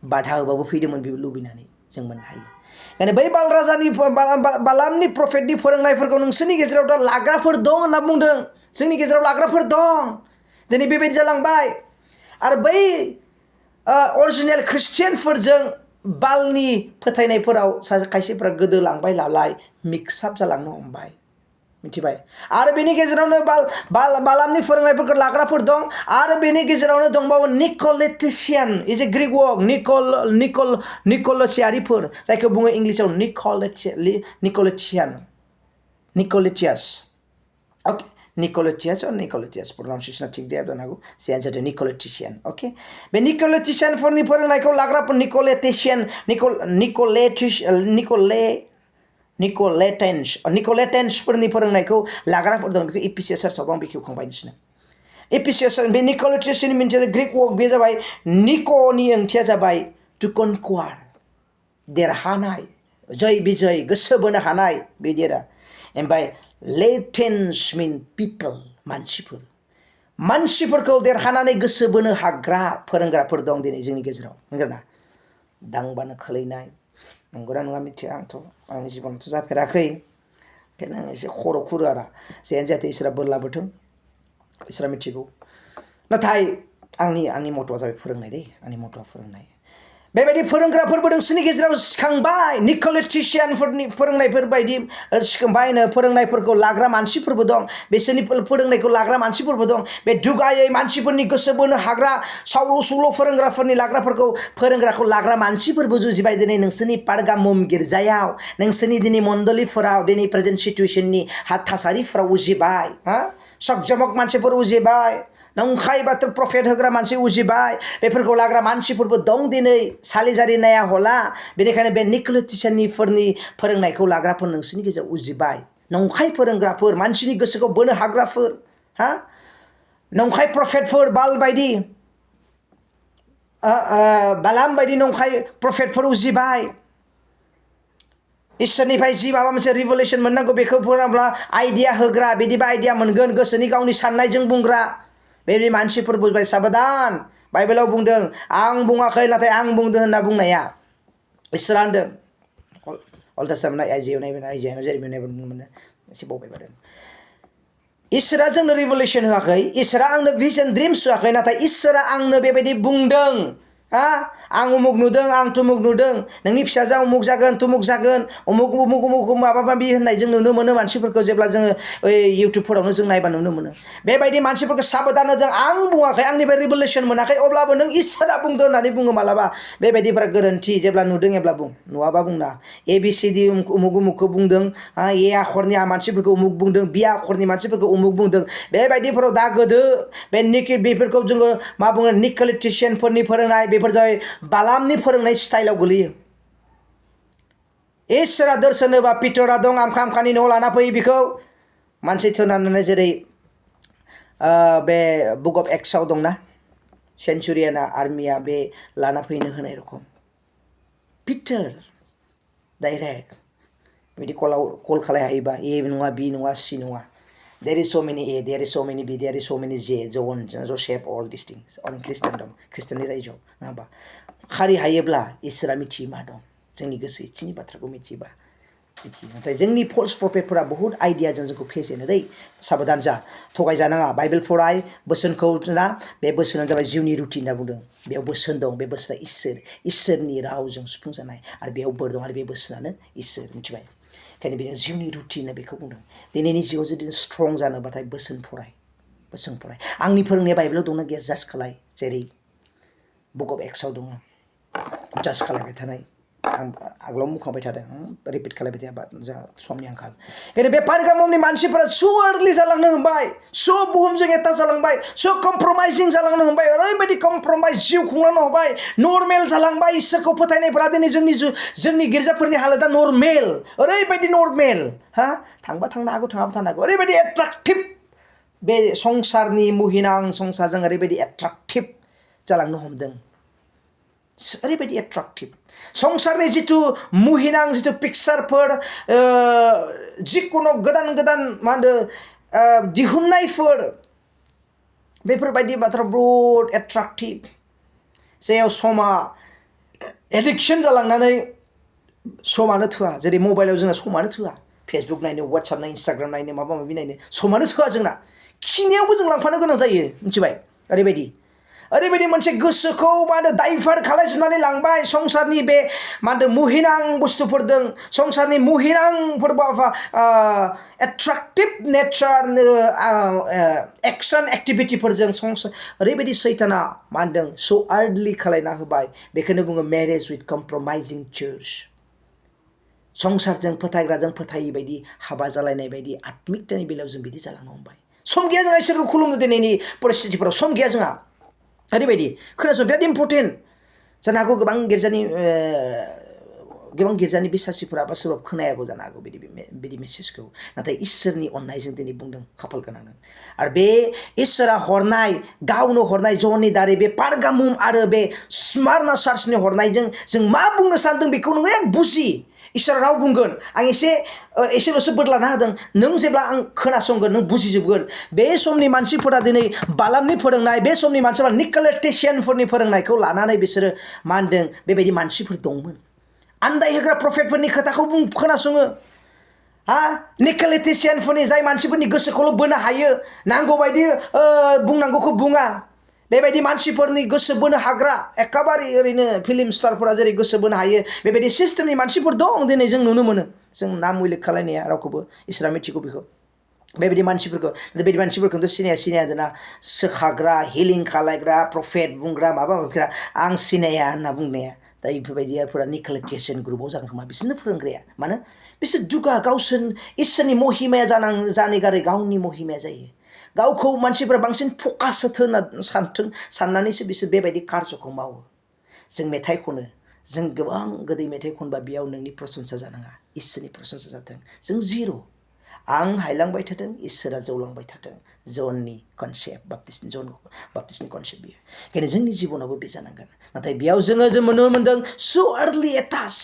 बाधा होबाबो फैदोंमोन बेबो लुबैनानै जों मोननो हायो ओंखायनो बै बाल राजानि बालामनि प्रफेटनि फोरोंनायफोरखौ नोंसोरनि गेजेराव दा लाग्राफोर दं होनना बुंदों जोंनि गेजेराव लाग्राफोर दं दिनै बेबायदि जालांबाय आरो बै अरिजिनेल ख्रिस्टियानफोरजों बालनि फोथायनायफोराव खायसेफोरा गोदोलांबाय नालाय मिक्सआप जालांनो हमबाय मिथिबाय आरो बेनि गेजेरावनो बालामनि फोरोंनायफोरखौ लाग्राफोर दं आरो बेनि गेजेरावनो दंबावो निकलेटिशियान इज ए ग्रीक वर्ड निकलेसियारिफोर जायखौ बुङो इंलिशाव निकलेटियास ओके निकलेटियास प्रनाउन्सिएसना थिग जाया जानो हागौ जियानो जादों निकलेटिशियान अके बे निकलेटिशियानफोरनि फोरोंनायखौ लाग्राफोर निकलेटेन्सफोरनि फोरोंनायखौ लाग्राफोर दं बेखौ एपिसियास चार्चआव आं बेखेवखांबाय नोंसोरनो एपिसियास बे निकलेटिशियाननि मोनसे ग्रीक वर्ड बे जाबाय निक'नि ओंथिया जाबाय टु कनकुवार देरहानाय जय बिजय गोसो बोनो हानाय बिदि आरो ओमफ्राय लेटेन्स मिन पिपल मानसिफोरखौ देरहानानै गोसो बोनो हाग्रा फोरोंग्राफोर दं दिनै जोंनि गेजेराव नंगौना दांबानो खोलैनाय नंगौना नङा मिथिया आंथ' आंनि जिबनावथ' जाफेराखै ओंखायनो आं एसे खर' खुरो आरो जेयानो जाहाथे इसोरा बोर लाबोथों इसोरा मिथिगौ नाथाय आंनि मथ'आ जाबाय फोरोंनाय दै आंनि मथ'आ फोरोंनाय बेबायदि फोरोंग्राफोरबो नोंसोरनि गेजेराव सिखांबाय निकलेटिशियानफोरनि फोरोंनायफोर बायदि सिखांबायनो फोरोंनायफोरखौ लाग्रा मानसिफोरबो दं बिसोरनि फोरोंनायखौ लाग्रा मानसिफोरबो दं बे दुगायै मानसिफोरनि गोसो बोनो हाग्रा सावलु सुलु फोरोंग्राखौ लाग्रा मानसिफोरबो जुजिबाय दिनै नोंसोरनि पारगामुम गिर्जायाव नोंसोरनि दिनै मण्डलिफोराव दिनै प्रेजेन्ट सिटुएसननि थासारिफोराव उजिबाय सकजमक मानसिफोर उजिबाय नंखाय बाथ्रा प्रफेट होग्रा मानसि उजिबाय बेफोरखौ लाग्रा मानसिफोरबो दं दिनै सालिजारि नाया हला बेनिखायनो बे निकलेटिशियानफोरनि फोरोंनायखौ लाग्राफोर नोंसोरनि गेजेराव उजिबाय नंखाय फोरोंग्राफोर मानसिनि गोसोखौ बोनो हाग्राफोर नंखाय प्रफेटफोर बालाम बायदि नंखाय प्रफेटफोर उजिबाय इसोरनिफ्राय जि माबा मोनसे रिभेलेसन मोननांगौ बेखौ फोरोंब्ला आइडिया होग्रा बिदिबा आइडिया मोनगोन गोसोनि गावनि साननायजों बुंग्रा बेबायदि मानसिफोर बुजिबाय साबधान बाइबेलाव बुंदों आं बुङाखै नाथाय आं बुंदों होनना बुंनाया इसोरा होनदों अलथासामना आइजियाना जेरेमियाव नुनो मोनो एसे बावबाय बादों इसोरा जोंनो रिभेलेसन होआखै इसोरा आंनो भिजन ड्रिम्स होआखै नाथाय इसोरा आंनो बेबायदि बुंदों आं उमुक नुदों आं तुमुक नुदों नोंनि फिसाजोआ उमुक जागोन तुमुक जागोन उमुक माबा माबि होननाय जों नुनो मोनो मानसिफोरखौ जेब्ला जोङो इउटुबफोरावनो जों नायबा नुनो मोनो बेबायदि मानसिफोरखौ साबधान होदों आं बुङाखै आंनिफ्राय रिभेलेसन मोनाखै अब्लाबो नों इसोरा बुंदों होननानै बुङो मालाबा बेबायदिफोरा गोरोन्थि जेब्ला नुदों एब्ला बुं नुवाबा बुंना ABCD उमुक उमुकखौ बुंदों ए आखरनि मानसिफोरखौ उमुक बुंदों बि आखरनि मानसिफोरखौ उमुक बुंदों बेबायदिफोराव दा गोदो बेफोरखौ जोङो मा बुङो निकलेटिशियानफोरनि फोरोंनाय बेफोर जाबाय बालामनि फोरोंनाय स्टाइलाव गोलैयो इसोरा दर्शन होबा पितरा दं आमखानि न'आव लाना फैयो बेखौ मानसि थोनानै जेरै बे बुक अफ एक्सआव दंना सेन्चुरियाना आर्मिया बे लाना फैनो होनाय रखम पिटार डाइरेक्ट बिदि कल खालायहायोबा ए नङा बि नङा सि नङा there is so many A there is so many B there is so many J John Joseph all these things on खृष्टाननि रायजोआव नङा होमबा खारि हायोब्ला इसोरा मिथियो मा दं जोंनि गोसो इथिनि बाथ्राखौ मिथियो नाथाय जोंनि फल्स प्रफेटफोरा बहुत आइडियाजों जोंखौ फेजेनो दै साबधान जा थगायजानाङा बाइबेल फराय बोसोनखौ ना बे बोसोनानो जाबाय जिउनि रुटि होनना बुंदों बेयाव बोसोन दं बे बोसोना इसोरनि रावजों सुफुंजानाय आरो बेयाव बोर दं आरो बे बोसोनानो इसोर मिथिबाय ओंखायनो बेनो जिउनि रुटि होनना बेखौ बुंदों दिनैनि जिउआव जुदि स्ट्रं जानोबाथाय बोसोन फराय आंनि फोरोंनाया बाइबेलाव दंना गैया जाज खालाय जेरै बुक अफ एक्सआव दङ जाज खालायबाय थानाय आं आगोलाव मुखांबाय थादों रिपिट खालायबाय थायाबा जा समनि आंखाल ओंखायनो बे पारगामुमनि मानसिफोरा स' आर्लि जालांनो हमबाय स' बुहुमजों एटाच जालांबाय स' कमप्रमाइजिं जालांनो हमबाय ओरैबायदि कमप्रमाइज जिउ खुंलांनो हमबाय नर्मेल जालांबाय इसोरखौ फोथायनायफोरा दिनै जोंनि गिर्जाफोरनि हालोदा नर्मेल ओरैबायदि नर्मेल थांबा थांनो हागौ थाङाबा थांनो हागौ ओरैबायदि एट्राक्टिभ बे संसारनि मुहिनां संसारजों ओरैबायदि एट्राक्टिभ जालांनो हमदों ओरैबायदि एट्राक्टिभ संसारनि जिथु मुहिनां जिथु पिक्सारफोर जिखुनु गोदान मा होनो दिहुननायफोर बेफोरबायदि बाथ्रा बहुत एट्राक्टिभ जेयाव समा एडिक्सन जालांनानै समानो थोआ जेरै मबाइलाव जोंना समानो थोआ फेसबुक नायनो वाट्सएप नायनो इन्स्टाग्राम नायनो माबा माबि नायनो समानो थोआ जोंना खिनायावबो जों लांफानो गोनां जायो मिथिबाय ओरैबायदि ओरैबायदि मोनसे गोसोखौ मा होनो डाइभार्ट खालायजोबनानै लांबाय संसारनि बे मा होनो मुहिनां बुस्थुफोरजों संसारनि मुहिनांफोर एट्राक्टिभ नेचार एक्सन एक्टिभिटिफोरजों ओरैबायदि सैताना मा होनदों स' आर्डलि खालायना होबाय बेखौनो बुङो मेरेज उइथ कमप्रमाइजिं चार्च संसारजों फोथायग्राजों फोथायि बायदि हाबा जालायनाय बायदि आत्मिकतानि बेलायाव जों बिदि जालांनो हमबाय सम गैया जोंहा इसोरखौ खुलुमनो दिनैनि परिस्थितिफोराव सम गैया जोंहा ओरैबायदि खोनासं बिराद इम्परटेन्ट जानो हागौ गोबां गिर्जानि बिसासिफोरा बा सोरबा खोनायाबो जानो हागौ बिदि मेसेजखौ नाथाय इसोरनि अननायजों दिनै बुंदों खाफाल गोनां आरो बे इसोरा हरनाय गावनो हरनाय जननि दारै बे पारगामुम आरो बे स्मारना चार्चनि हरनायजों जों मा बुंनो सानदों बेखौ नोङो बुजि इसोरा राव बुंगोन आं एसेल'सो बोदलाना होदों नों जेब्ला आं खोनासंगोन नों बुजिजोबगोन बे समनि मानसिफोरा दिनै बालामनि फोरोंनाय बे समनि मानसिफोरा निकोलेटिशियानफोरनि फोरोंनायखौ लानानै बिसोरो मा होनदों बेबायदि मानसिफोर दंमोन आन्दायहोग्रा प्रफेटफोरनि खोथाखौ खोनासङो निकोलेटिशियानफोरनि जाय मानसिफोरनि गोसोखौल' बोनो हायो नांगौबायदि बुंनांगौखौ बुङा बेबायदि मानसिफोरनि गोसो बोनो हाग्रा एखेबारे ओरैनो फिल्म स्टारफोरा जेरै गोसो बोनो हायो बेबायदि सिस्टेमनि मानसिफोर दं दिनै जों नुनो मोनो जों नाम उल्लेख खालायनाया रावखौबो इसोरा मिथिगौ बेखौ बेबायदि मानसिफोरखौथ' सिनाया दोना सोखाग्रा हिलिं खालायग्रा प्रफेट बुंग्रा माबा माबिग्रा आं सिनाया होनना बुंनाया दा बेफोरबायदिफोरा निकोलेटिशियान ग्रुपआव जागोन खोमा बिसोरनो फोरोंग्राया मानो बिसोर दुगा गावसोर इसोरनि महिमाया जानो गारै गावनि महिमाया जायो गावखौ मानसिफोरा बांसिन फकास होथों होनना साननानैसो बिसोर बेबायदि कार्जखौ मावो जों मेथाइ खनो जों गोबां गोदै मेथाइ खनबा बेयाव नोंनि प्रशंसा जानाङा इसोरनि प्रशंसा जाथों जों जिर' आं हायलांबाय थादों इसोरा जौलांबाय थादों जननि कनसेप्ट बाप्तिस्टनि कनसेप्ट बियो बेखायनो जोंनि जिबनावबो बे जानांगोन नाथाय बेयाव जों नुनो मोनदों स' आर्लि एटाच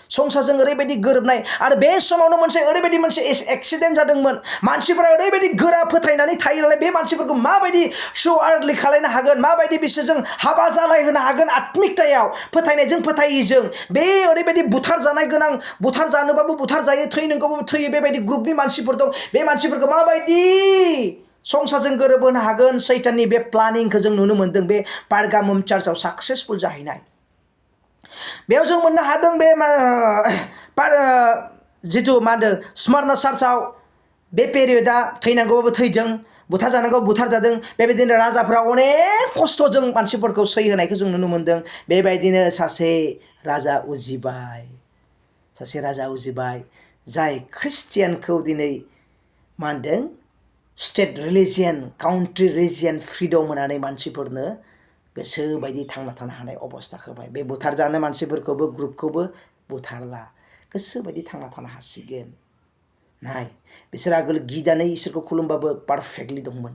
संसारजों ओरैबायदि गोरोबनाय आरो बे समावनो ओरैबायदि मोनसे एक्सिडेन्ट जादोंमोन मानसिफोरा ओरैबायदि गोरा फोथायनानै थायो नालाय बे मानसिफोरखौ माबायदि स' आर्लि खालायनो हागोन माबायदि बिसोरजों हाबा जालायहोनो हागोन आत्मिकतायाव फोथायनायजों फोथायिजों बे ओरैबायदि बुथार जानाय गोनां बुथार जानोबाबो बुथार जायो थैनांगौबाबो थैयो बेबायदि ग्रुपनि मानसिफोर दं बे मानसिफोरखौ माबायदि संसारजों गोरोबहोनो हागोन सैताननि बे प्लानिंखौ जों नुनो मोनदों बे पारगामुम चार्चआव साक्सेसफुल जाहैनाय बेयाव जों मोननो हादों बे जिथु मा होनदों स्मारना चार्चआव बे पेरियडआ थैनांगौबाबो थैदों बुथार जानांगौ बुथार जादों बेबायदिनो राजाफ्रा अनेक खस्थ'जों मानसिफोरखौ सै होनायखौ जों नुनो मोनदों बेबायदिनो सासे राजा उजिबाय जाय ख्रिस्टियानखौ दिनै मा होनदों state religion country religion freedom होनानै मानसिफोरनो गोसो बायदि थांना थानो हानाय अबस्था होबाय बे बुथार जानाय मानसिफोरखौबो ग्रुपखौबो बुथारला गोसो बायदि थांना थानो हासिगोन नाय बिसोर आगोल गिदानै इसोरखौ खुलुमबाबो पारफेक्टलि दंमोन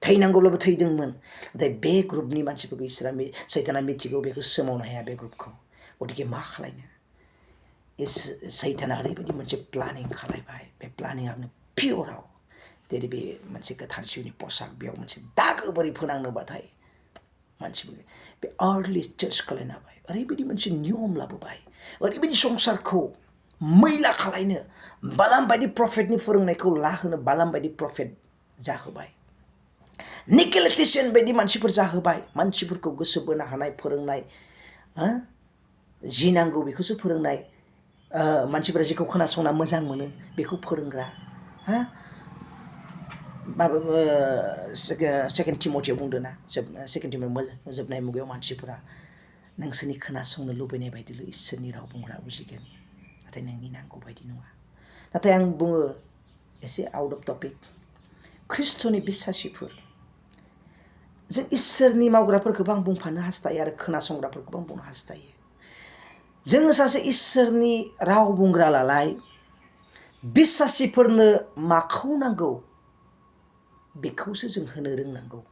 थैनांगौब्लाबो थैदोंमोन नाथाय बे ग्रुपनि मानसिफोरखौ सैताना मिथिगौ बेखौ सोमावनो हाया बे ग्रुपखौ गतिके मा खालायनो सैताना ओरैबायदि मोनसे प्लानिं खालायबाय बे प्लानिंआनो पियराव जेरै बे मोनसे गोथार जिउनि पसाक बेयाव मोनसे दागो बोरै फोनांनोबाथाय मानसिफोर बे आर्लि चार्च खालायनो हाबाय ओरैबायदि मोनसे नियम लाबोबाय ओरैबायदि संसारखौ मैला खालायनो बालाम बायदि प्रफेटनि फोरोंनायखौ लाहोनो बालाम बायदि प्रफेट जाहोबाय निकोलेटिशियान बायदि मानसिफोर जाहोबाय मानसिफोरखौ गोसो बोनो हानाय फोरोंनाय जि नांगौ बेखौसो फोरोंनाय मानसिफोरा जेखौ खोनासंना मोजां मोनो बेखौ फोरोंग्रा सेकेन्ड टिमथियाव बुंदोंना सेकेन्ड टिमथियाव जोबनाय मुगायाव मानसिफोरा नोंसोरनि खोनासंनो लुबैनाय बायदिल' इसोरनि राव बुंग्रा बुजिगोन नाथाय नोंनि नांगौ बायदि नङा नाथाय आं बुङो एसे आउट अफ टपिक ख्रिस्ट'नि बिसासिफोर जों इसोरनि मावग्राफोरखौबो आं बुंफानो हास्थायो आरो खोनासंग्राफोरखौबो आं बुंनो हास्थायो जोङो सासे इसोरनि राव बुंग्रालाय बिसासिफोरनो माखौ नांगौ बेखौसो जों होनो रोंनांगौ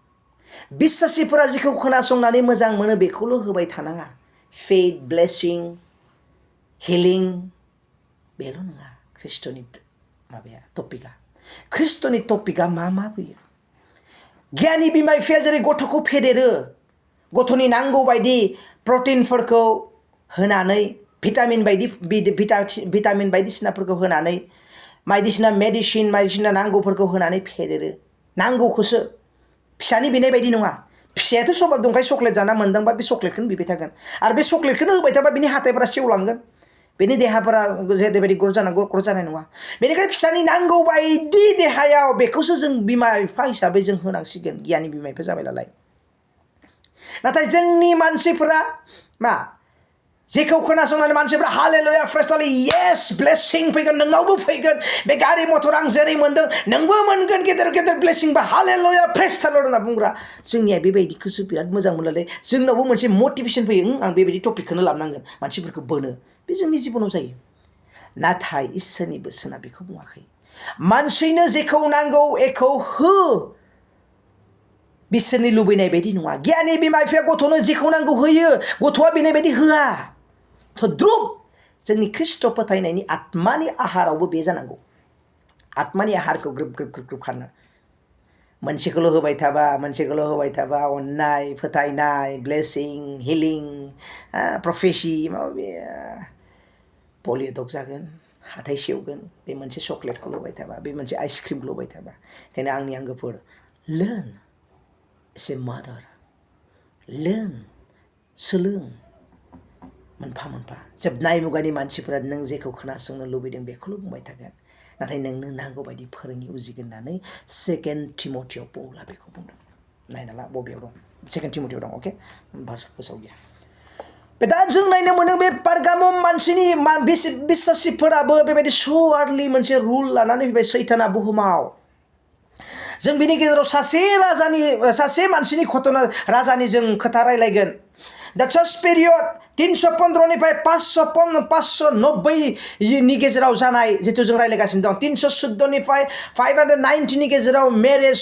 बिसासिफोरा जेखौ खोनासंनानै मोजां मोनो बेखौल' होबाय थानाङा फेथ ब्लेसिं हिलिं बेल' नङा ख्रिस्ट'नि माबाया टपिकआ ख्रिस्ट'नि टपिकआ मा फैयो गियानि बिमा बिफाया जेरै गथ'खौ फेदेरो गथ'नि नांगौ बायदि प्रटिनफोरखौ होनानै भिटामिन बायदिसिनाफोरखौ होनानै मेडिसिन नांगौफोरखौ होनानै फेदेरो नांगौखौसो फिसानि बिनाय बायदि नङा फिसायाथ' सबाब दंखाय चक्लेट जाना मोनदोंबा बे चक्लेटखौनो बिबाय थागोन आरो बे चक्लेटखौनो होबाय थाबा बिनि हाथायफोरा सेवलांगोन बेनि देहाफोरा जेरैबायदि ग्रथ जानांगौ ग्रथ जानाय नङा बेनिखायनो फिसानि नांगौ बायदि देहायाव बेखौसो जों बिमा बिफा हिसाबै जों होनांसिगोन गियानि बिमा बिफा जाबाय नालाय नाथाय जोंनि मानसिफोरा मा जेखौ खोनासंनानै मानसिफोरा हालेलुया प्रेज येस ब्लेसिं फैगोन नोंनावबो फैगोन बे गारि मथर आं जेरै मोनदों नोंबो मोनगोन गेदेर गेदेर ब्लेसिं बा हालेलुया प्रेज होनना बुंग्रा जोंनिया बेबायदिखौसो बिराद मोजां मोनलाय जोंनावबो मोनसे मटिभेसन फैयो आं बेबायदि टपिकखौनो लाबोनांगोन मानसिफोरखौ बोनो बे जोंनि जिबनाव जायो नाथाय इसोरनि बोसोना बेखौ बुङाखै मानसिनो जेखौ नांगौ एखौ हो बिसोरनि लुबैनाय बायदि नङा गियानि बिमा बिफाया गथ'नो जेखौ नांगौ होयो गथ'आ बेनाय बायदि होआ थद्रुब जोंनि ख्रिस्ट' फोथायनायनि आत्मानि आहारावबो बे जानांगौ आत्मानि आहारखौ ग्रोब ग्रोब ग्रोब ग्रोब खानो मोनसेखौल' होबाय थाबा अननाय फोथायनाय ब्लेसिं हिलिं प्रफेसि माबा माबि पलिअ' डग जागोन हाथाय सेवगोन बे मोनसे चक्लेटखौ होबाय थाबा बे मोनसे आइसक्रिमखौ होबाय थाबा ओंखायनो आंनि आंगोफोर लार्न एस ए मादार लार्न सोलों मोनफा मोनफा जोबनाय मुगानि मानसिफोरा नों जेखौ खोनासंनो लुबैदों बेखौल' बुंबाय थागोन नाथाय नोंनो नांगौ बायदि फोरोंनि उजिगोन होननानै 2 तिमथियाव पौला बेखौ बुंदों नायना ला बबेयाव दं 2 तिमथियाव दं अके भार्सा गोसोआव गैया दा जों नायनो मोनो बे पारगामम मानसिनि बिश्वासिफोराबो बेबायदि स' आर्लि मोनसे रुल लानानै फैबाय सैताना बुहुमाव जों बिनि गेजेराव सासे मानसिनि घटना राजानि जों खोथा रायलायगोन दा चार्च पिरियड 315 निफ्राय 590 नि गेजेराव जानाय जिथु जों रायलायगासिनो दं 314 निफ्राय 590 नि गेजेराव मेरेज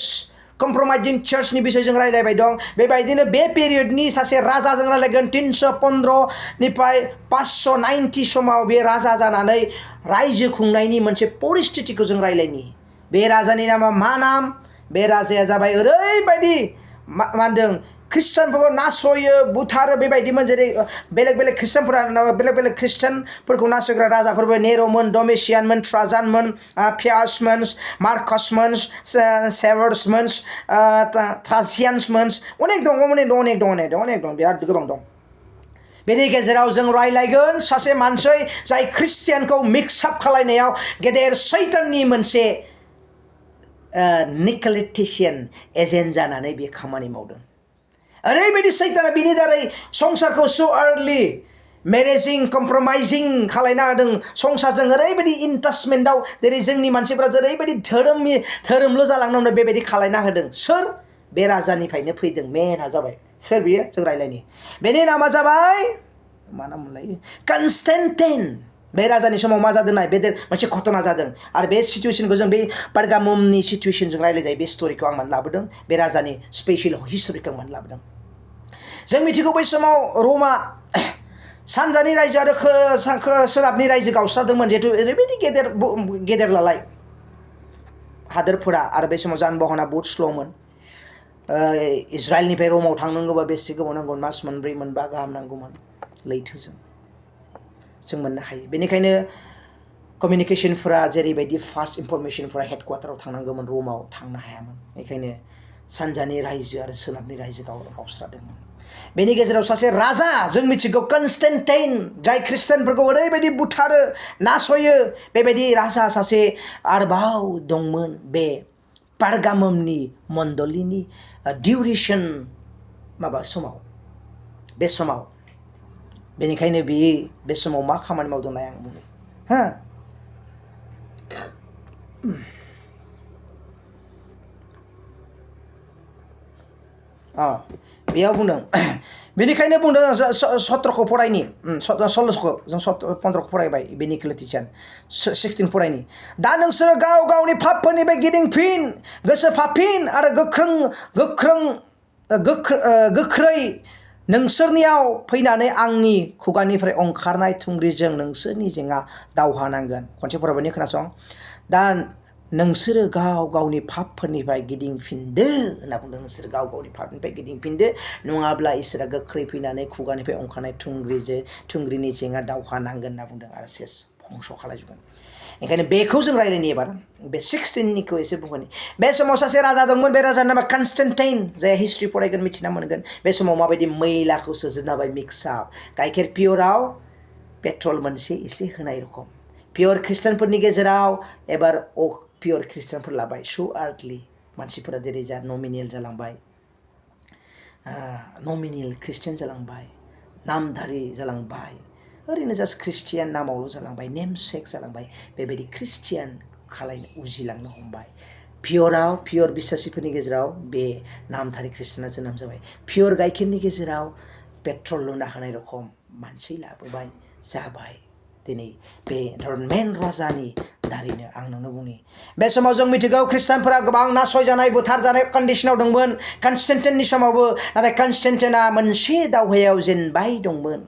कम्प्रमाइजिं चार्चनि बिषय जों रायलायबाय दं बेबायदिनो बे पिरियडनि सासे राजाजों रायलायगोन 315 निफ्राय 590 समाव बे राजा जानानै रायजो खुंनायनि मोनसे परिस्थितिखौ जों रायलायनि बे राजानि नामा मा नाम बे राजाया जाबाय ओरैबायदि मा होनदों ख्रिस्टानफोरखौ नासयो बुथारो बेबायदिमोन जेरै बेलेग बेलेग ख्रिस्टानफोरखौ नासयग्रा राजाफोरबो नेर'मोन डमेसियानमोन ट्राजानमोन फियासमोन मार्कासमोन सेभारसमोन थ्रासियान्समोन अनेक दं बिराद गोबां दं बेनि गेजेराव जों रायलायगोन सासे मानसि जाय ख्रिस्टियानखौ मिक्सआप खालायनायाव गेदेर सैताननि मोनसे निकलेटिशियान एजेन्ट जानानै बे खामानि मावदों ओरैबायदि सैताना बिनि दारै संसारखौ स' आर्लि मेरेजिं कम्प्रमाइजिं खालायना होदों संसारजों ओरैबायदि इन्टाचमेन्टआव जेरै जोंनि मानसिफ्रा जेरैबायदि धोरोमल' जालांनो बेबायदि खालायना होदों सोर बे राजानिफ्रायनो फैदों मेनआ जाबाय सोर बियो जों रायलायनि बेनि नामा जाबाय मा नाम मोनलाय कन्स्टेन्टाइन बे राजानि समाव मा जादों नाय बेदेर मोनसे घटना जादों आरो बे सिचुवेसनखौ जों बे पारगाममनि सिचुवेसनजों रायलायजायो बे स्ट'रिखौ आं मानो लाबोदों बे राजानि स्पेसियेल हिस्ट'रिखौ आं मानो लाबोदों जों मिथिगौ बै समाव र'मा सानजानि रायजो आरो सोनाबनि रायजो गावस्रादोंमोन जिहेतु ओरैबायदि गेदेर लालाय हादोरफोरा आरो बे समाव जानबाहना बहुद स्ल'मोन इजराइलनिफ्राय र'माव थांनांगौबा बेसे गोबाव नांगौमोन मास मोनब्रै मोनबा गाहाम नांगौमोन लैथोजों जों मोननो हायो बेनिखायनो कमिउनिकेसनफोरा जेरैबायदि फास्ट इनफरमेसनफोरा हेडक्वार्टाराव थांनांगौमोन र'माव थांनो हायामोन बेखायनो सानजानि रायजो आरो सोनाबनि रायजो गावस्रादोंमोन बेनि गेजेराव सासे राजा जों मिथिगौ कन्स्टेन्टाइन जाय ख्रिस्टियानफोरखौ ओरैबायदि बुथारो नासयो बेबायदि राजा सासे आरोबाव दंमोन बे पारगाममनि मण्डलिनि डिउरेसन बे समाव बेनिखायनो बे समाव मा खामानि मावदों नाय आं बुंनो बेयाव बुंदों बेनिखायनो बुंदों 17खौ फरायनि 16खौ जों 15खौ फरायबाय बे निकलेटिशियान 16 फरायनि दा नोंसोरो गाव गावनि पापफोरनिफ्राय गिदिंफिन गोसो फाफिन आरो गोख्रै नोंसोरनियाव फैनानै आंनि खुगानिफ्राय ओंखारनाय थुंग्रिजों नोंसोरनि जेंना दावहा नांगोन खनसे फरायबाय खोनासं दा नोंसोरो गाव गावनि पापफोरनिफ्राय गिदिंफिनदो होनना बुंदों नोंसोरो गाव गावनि पापनिफ्राय गिदिंफिनदो नङाब्ला इसोरा गोख्रै फैनानै खुगानिफ्राय ओंखारनाय थुंग्रिनि जेंना दावहा नांगोन होनना बुंदों आरो सेस फंस' खालायजोबगोन ओंखायनो बेखौ जों रायलायनि एबार बे 16निखौ एसे बुंगोन बे समाव सासे राजा दंमोन बे राजानि नामा कन्स्टेन्टाइन जाय हिस्ट्रि फरायगोन मिथिना मोनगोन बे समाव माबायदि मैलाखौ सोजोबना होबाय मिक्सआप गाइखेर पियराव पेट्रल मोनसे एसे होनाय रखम पियर ख्रिस्टानफोरनि गेजेराव एबार पियर ख्रिस्टानफोर लाबाय सु आर्थलि मानसिफोरा जेरै जा नमिनेल जालांबाय नमिनेल ख्रिस्टान जालांबाय नामधारि जालांबाय ओरैनो जास्ट ख्रिस्टियान नामावल' जालांबाय नेम सेक जालांबाय बेबायदि ख्रिस्टियान खालायनो उजिलांनो हमबाय पियर बिश्वासिफोरनि गेजेराव बे नामधारि ख्रिस्टाना जोनोम जाबाय पियर गाइखेरनि गेजेराव पेट्रल लुना होनाय रखम मानसि लाबोबाय जाबाय दिनै बे मेन राजानि दारैनो आं नोंनो बुंनि बे समाव जों मिथिगौ ख्रिस्टानफोरा गोबां नासयजानाय बुथारजानाय कन्डिसनाव दंमोन कन्स्टेन्टाइननि समावबो नाथाय कन्स्टेन्टाइना मोनसे दावहायाव जेनबाय दंमोन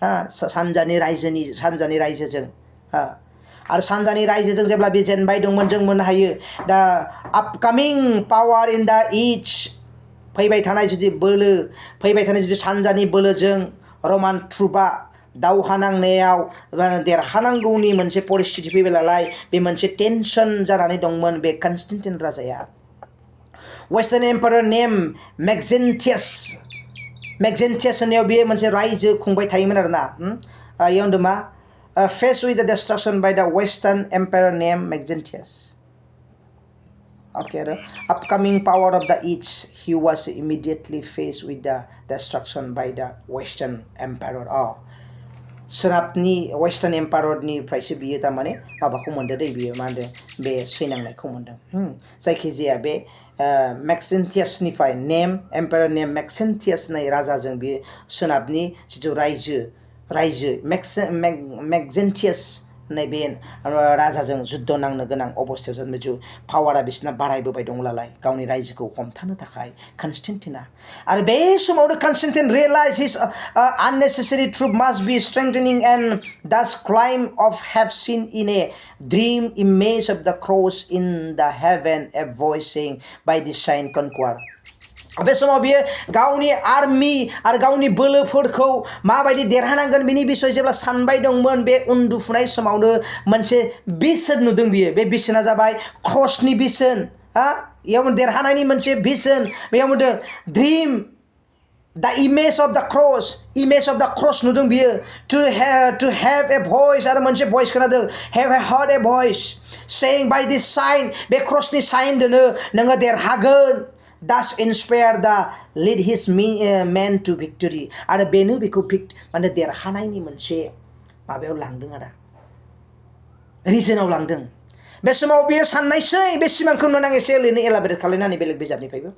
सानजानि रायजोजों आरो सानजानि रायजोजों जेब्ला बे जेनबाय दंमोन जों मोननो हायो दा आपकामिं पावार इन दा इस्ट फैबाय थानाय जुदि सानजानि बोलोजों रमान ट्रुपआ दावहा नांनायाव देरहानांगौनि मोनसे परिस्थिति फैबाय नालाय बे मोनसे टेनसन जानानै दंमोन बे कन्स्टेन्टाइन राजाया वेस्टार्न एम्पारार नेम मैक्जेन्टियास होननायाव बेयो मोनसे रायजो खुंबाय थायोमोन आरोना इयाव होनदों मा faced with the destruction by the Western Emperor named Maxentius. Okay, upcoming power of the East, he was immediately faced with the destruction by the Western Emperor. सोनाबनि वेस्टार्न एम्पायरनिफ्रायसो बियो थारमाने माबाखौ मोन्दों दै बियो मा होनदों बे सैनांनायखौ मोन्दों जायखिजाया बे मैक्सेन्टियासनिफ्राय एम्पायर नेम मैक्सेन्टियास होननाय राजाजों बे सोनाबनि जिथु रायजो मैक्सेन्टियास होननाय बे राजाजों जुद्ध नांनो गोनां अबस्थायाव जादों पावारा बिसिना बारायबोबाय दंलालाय गावनि रायजोखौ हमथानो थाखाय कन्स्टेन्टिना आरो बे समावनो Constantine realise his unnecessary troop must be strengthening and thus climb of have seen in a dream image of the cross in the heaven a voice saying by this sign conquer बे समाव बियो गावनि आर्मि आरो गावनि बोलोफोरखौ माबायदि देरहानांगोन बिनि बिसय जेब्ला सानबाय दंमोन बे उन्दुफुनाय समावनो मोनसे बिसन नुदों बियो बे बिसना जाबाय क्रसनि बिसन इयाव देरहानायनि मोनसे बिसन बेयाव मोनदों ड्रिम द इमेज अफ द क्रस नुदों बियो टु हैव ए भइस आरो मोनसे भइस खोनादों हैव हर्ड ए भइस सेइं बाय दिस साइन बे क्रसनि साइन दोनो नोङो देरहागोन thus inspire the lead his men to victory आरो बेनो बेखौ माने देरहानायनि मोनसे माबायाव लांदों आरो रिजनाव लांदों बे समाव बियो साननायसै बे सिमांखौ आं एसे ओरैनो एलाबरेट खालायनानै बेलेग बिजाबनिफ्रायबो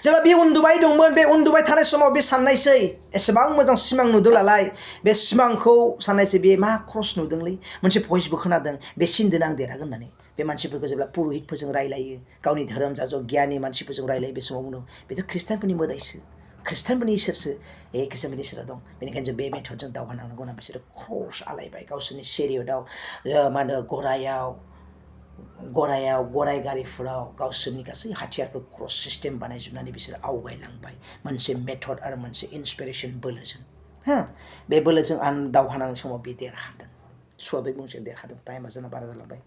जेब्ला बे उन्दुबाय दंमोन बे उन्दुबाय थानाय समाव बे साननायसै एसेबां मोजां सिमां नुदोंलाय बे सिमांखौ साननायसै बे मा क्रस नुदोंलै मोनसे भइसबो खोनादों बे सिनदों आं देरहागोन होननानै बे मानसिफोरखौ जेब्ला पुरहितफोरजों रायलायो गावनि धोरोम जाजग गियानि मानसिफोरजों रायलायो बे समाव बुङो बेथ' ख्रिस्टानफोरनि मोदायसो ख्रिस्टानफोरनि इसोरसो ख्रिस्टानफोरनि इसोरा दं बेनिखायनो जों बे मेथडजों दावहा नांनांगौ होनना बिसोरो क्रस आलायबाय गावसोरनि चेरियटआव मा होनो गराय गारिफोराव गावसोरनि गासै हाथियारफोर क्रस सिस्टेम बानायजोबनानै बिसोरो आवगायलांबाय मोनसे मेथड आरो मोनसे इन्सपिरेसन बोलोजों बे बोलोजों आं दावहा नांनाय समाव बे देरहादों सुवादै बुंसे देरहादों टाइमा जोंना बारा जालांबाय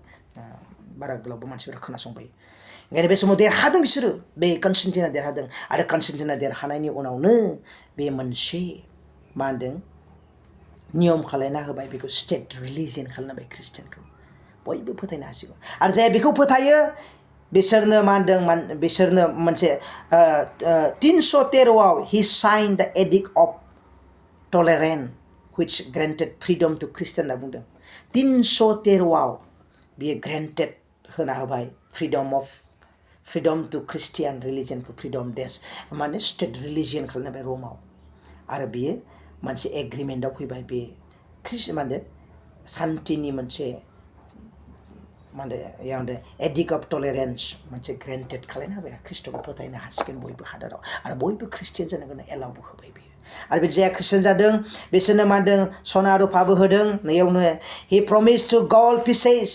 बारा गोलावबो मानसिफोरा खोनासंबाय ओंखायनो बे समाव देरहादों बिसोरो बे कन्स्टेन्टिना देरहादों आरो कन्स्टेन्टिना देरहानायनि उनावनो बे मोनसे मा होनदों नियम खालायना होबाय बेखौ स्टेट रिलिजियन खालायना होबाय ख्रिस्टियानखौ बयबो फोथायनो हासिगौ आरो जाय बेखौ फोथायो बिसोरनो मा होनदों बिसोरनो मोनसे 313आव he sign the edict of tolerance which granted freedom to Christian होनना बुंदों 313आव बियो ग्रेन्टेड होना होबाय फ्रिडम टु ख्रिस्टियान रिलिजियनखौ फ्रिडम देश माने स्टेट रिलिजियन खालामबाय रमाव आरो बियो मोनसे एग्रिमेन्टआव फैबाय बे माने शान्तिनि मोनसे माने एडिक्ट अफ टलेरेन्स मोनसे ग्रेन्टेड खालायना होबाय ख्रिस्ट'खौ फोथायनो हासिगोन बयबो हादराव आरो बयबो ख्रिस्टियान जानो गोनां एलाउबो होबाय बियो आरो बे जाया ख्रिस्टियान जादों बिसोरनो मा होनदों सना रुफाबो होदों नैयावनो he promise to gold pieces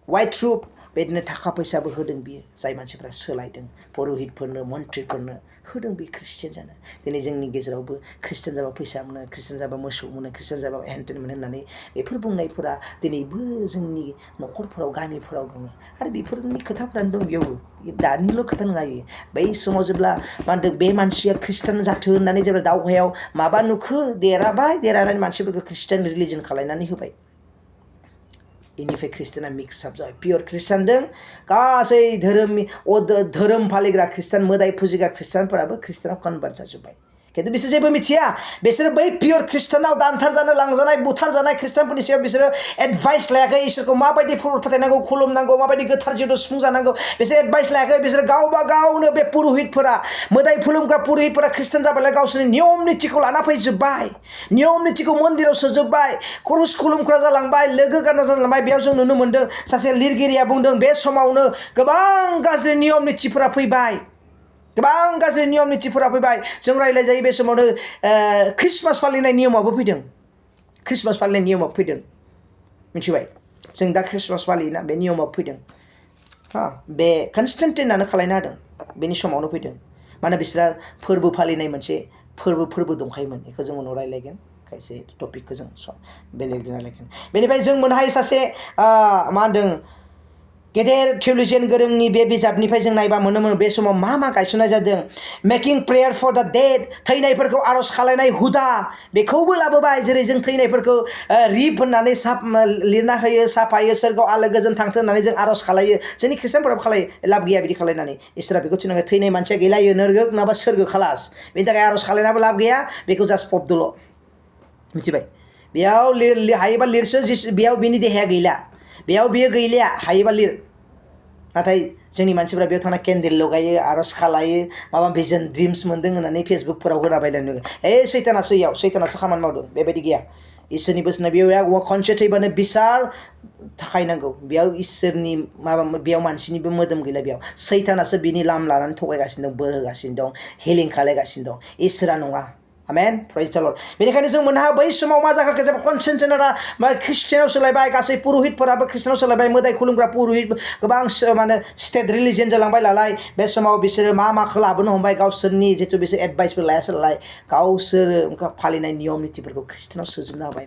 white troop बेदिनो थाखा फैसाबो होदों बियो जाय मानसिफ्रा सोलायदों पुरहितफोरनो मन्थ्रिफोरनो होदों बे ख्रिस्टियान जानो दिनै जोंनि गेजेरावबो ख्रिस्टियान जाबा फैसा मोनो ख्रिस्टियान जाबा मोसौ मोनो ख्रिस्टियान जाबा हेनटेन मोनो होननानै बेफोर बुंनायफोरा दिनैबो जोंनि न'खरफोराव गामिफोराव दङ आरो बेफोरनि खोथाफोरानो दं बेयावबो दानिल' खोथा नङा इयो बै समाव जेब्ला मा होनदों बे मानसिया ख्रिस्टियान जाथों होननानै जेब्ला दावहायाव माबा नुखो देरहानानै मानसिफोरखौ ख्रिस्टियान रिलिजन खालायनानै होबाय इनिफ्राय ख्रिस्टियाना मिक्सआप जाबाय पियर ख्रिस्टियानजों गासै धोरोम फालिग्रा ख्रिस्टियान मोदाय फुजिग्रा ख्रिस्टियानफोराबो ख्रिस्टियानाव कनभार्ट जाजोब्बाय खिन्थु बिसोर जेबो मिथिया बिसोरो बै पियर ख्रिस्टियानाव दानथार जानो लांजानाय बुथारजानाय ख्रिस्टियानफोरनि सायाव बिसोरो एडभाइस लायाखै इसोरखौ माबायदि फोथायनांगौ खुलुमनांगौ माबायदि गोथार जिउजों सुफुंजानांगौ बिसोर एडभाइस लायाखै बिसोर गावबा गावनो बे पुरहितफोरा मोदाय खुलुमग्रा पुरहितफोरा ख्रिस्टियान जाबायलाय गावसोरनि नियम नितिखौ लाना फैजोब्बाय नियम नितिखौ मन्दिराव सोजोब्बाय क्रुस खुलुमग्रा जालांबाय लोगो गानग्रा जालांबाय बेयाव जों नुनो मोन्दों सासे लिरगिरिया बुंदों बे समावनो गोबां गाज्रि नियम नितिफोरा फैबाय गोबां गाज्रि नियम नितिफोरा फैबाय जों रायज्लायजायो बे समावनो ख्रिस्टमास फालिनाय नियमाबो फैदों ख्रिस्टमास फालिनाय नियमाबो फैदों मिथिबाय जों दा ख्रिस्टमास फालियोना बे नियमाबो फैदों बे कनस्टेन्टिनानो खालायना होदों बेनि समावनो फैदों माने बिसोरा फोरबो फालिनाय मोनसे फोरबो दंखायोमोन बेखौ जों उनाव रायज्लायगोन खायसे टपिकखौ जों बेलेग रायज्लायगोन बेनिफ्राय जों मोननो हायो सासे मा होनदों गेदेर थिय'लजियान गोरोंनि बे बिजाबनिफ्राय जों नायबा मोनो बे समाव मा गायसननाय जादों making prayer for the dead थैनायफोरखौ आर'ज खालायनाय हुदा बेखौबो लाबोबाय जेरै जों थैनायफोरखौ रिप होननानै लिरना होयो साफायो सोरगोआव आलो गोजोन थांथों होननानै जों आर'ज खालायो जोंनि ख्रिस्टियानफोराबो खालायो लाब गैया बिदि खालायनानै इसोरा बेखौ थिननांगौ थैनाय मानसिया गैलायो नोरगो नङाबा सोरगो खालास बेनि थाखाय आर'ज खालायनाबो लाब गैया बेखौ जास्ट फबदोल' मिथिबाय बेयाव हायोबा लिरसो बेयाव बिनि देहाया गैला बेयाव बियो गैलिया हायोबा लिर नाथाय जोंनि मानसिफ्रा बेयाव थांना केन्डेल लगायो आर'ज खालायो माबा भिजन ड्रिम्स मोन्दों होननानै फेसबुकफोराव होलाबायलायनो सैतानासो इयाव सैतानासो खामानि मावदों बेबायदि गैया इसोरनि बोसोना बेयाव खनसे थैबानो बिसार थाखायनांगौ बेयाव इसोरनि बेयाव मानसिनिबो मोदोम गैला बेयाव सैतानासो बिनि लाम लानानै थगायगासिनो दं बोर होगासिनो दं हिलिं खालायगासिनो दं इसोरा नङा आमेन प्रेज द लर्ड बेनिखायनो जों मोननो हायो बै समाव मा जाखो जेब्ला कनस्टेन्टिनआ ख्रिस्टियानाव सोलायबाय गासै पुरहितफोराबो ख्रिस्टियानाव सोलायबाय मोदाय खुलुमग्रा पुरहित गोबां माने स्टेट रिलिजन जालांबाय नालाय बे समाव बिसोरो माखौ लाबोनो हमबाय गावसोरनि जितु बिसोर एडभाइसबो लायासै नालाय गावसोर फालिनाय नियम नितिफोरखौ ख्रिस्टियानाव सोजोबना होबाय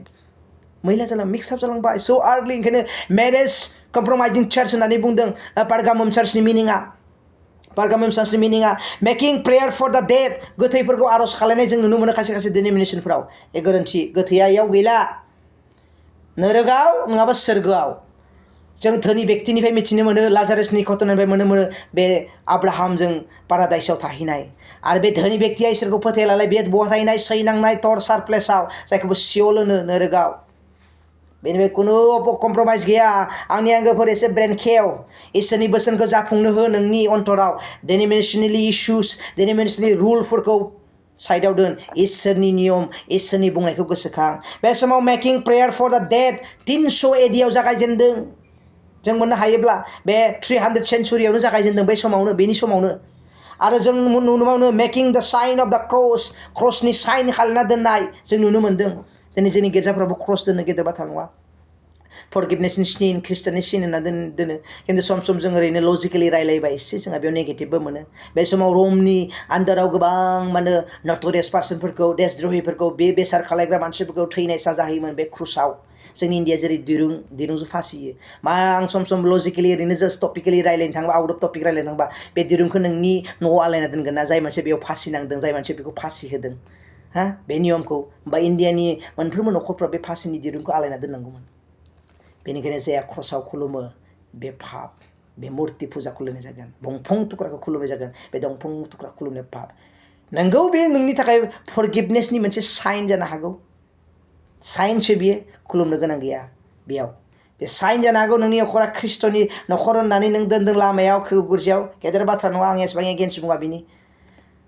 मैला जालां मिक्सआप जालांबाय स' आर्लि ओंखायनो मेरेज कमप्रमाइजिं चार्च होननानै बुंदों पारगामम चार्चनि मिनिङा making prayer for the dead गोथैफोरखौ आर'ज खालायनाय जों नुनो मोनो खायसे डिनोमिनेसनफोराव गोरोन्थि गोथैया इयाव गैला नोरोगाव नङाबा सोरगोआव जों धोनि व्यक्तिनिफ्राय मिथिनो मोनो लाजारासनि घटनानिफ्राय मोनो बे आब्राहामजों पाराडाइसआव थाहैनाय आरो बे धोनि व्यक्तिया इसोरखौ फोथायलालाय बे बहायनाय सैनांनाय टर्चार प्लेसाव जायखौबो सिअल होनो नोरोगाव बेनिफ्राय खुनु कमप्रमाइज गैया आंनि आंगोफोर एसे ब्रेन खेव इसोरनि बोसोनखौ जाफुंनो हो नोंनि अन्तराव डिनोमिनेसनेलि इस्युस डिनोमिनेसनेलि रुलफोरखौ साइडआव दोन इसोरनि नियम इसोरनि बुंनायखौ गोसोखां बे समाव making prayer for the dad 300 एडियाव जागायजेनदों जों मोननो हायोब्ला बे 300 सेन्चुरियावनो जागायजेनदों बै समावनो बेनि समावनो आरो जों नुनो मोनो मेकिं द साइन अफ द क्रसनि साइन खालामना दोननाय जों नुनो मोन्दों दिनै जोंनि गिर्जाफ्रावबो क्रस दोनो गेदेर बाथ्रा नङा फरगिभनेसनि सिन ख्रिस्टियाननि सिन होनना दोनो खिन्थु सम जों ओरैनो लजिकेलि रायलायबा एसे जोंहा बेयाव नेगेटिभबो मोनो बे समाव रमनि आन्दाराव गोबां माने नटरियास पार्सनफोरखौ देशद्रहिफोरखौ बे बेसार खालायग्रा मानसिफोरखौ थैनाय साजा होयोमोन बे क्रुसाव जोंनि इन्डिया जेरै दिरुंजों फासियो आं सम लजिकेलि ओरैनो जास्ट टपिकेलि रायलायनो थांबा आउट अफ टपिक रायलायनो थांबा बे दिरुंखौ नोंनि न'आव आलायना दोनगोन ना जाय मानसिया बेयाव फासि नांदों जाय मानसिया बेखौ फासि होदों बे नियमखौ बा इन्डियानि मोनफ्रोमबो न'खरफ्रा बे फासिनि दिरुंखौ आलायना दोननांगौमोन बेनिखायनो जाया क्रसाव खुलुमो बे पाप बे मुर्ति फुजा खुलुमनाय जागोन दंफां थुख्राखौ खुलुमनाय जागोन बे दंफां थुख्रा खुलुमनाय पाप नंगौ बे नोंनि थाखाय फरगिभनेसनि मोनसे साइन जानो हागौ साइनसो बियो खुलुमनो गोनां गैया बेयाव बे साइन जानो हागौ नोंनि न'खरा ख्रिस्ट'नि न'खर होननानै नों दोनदों लामायाव गुरजियाव गेदेर बाथ्रा नङा आं एसेबां एगेन्स्ट बुङा बिनि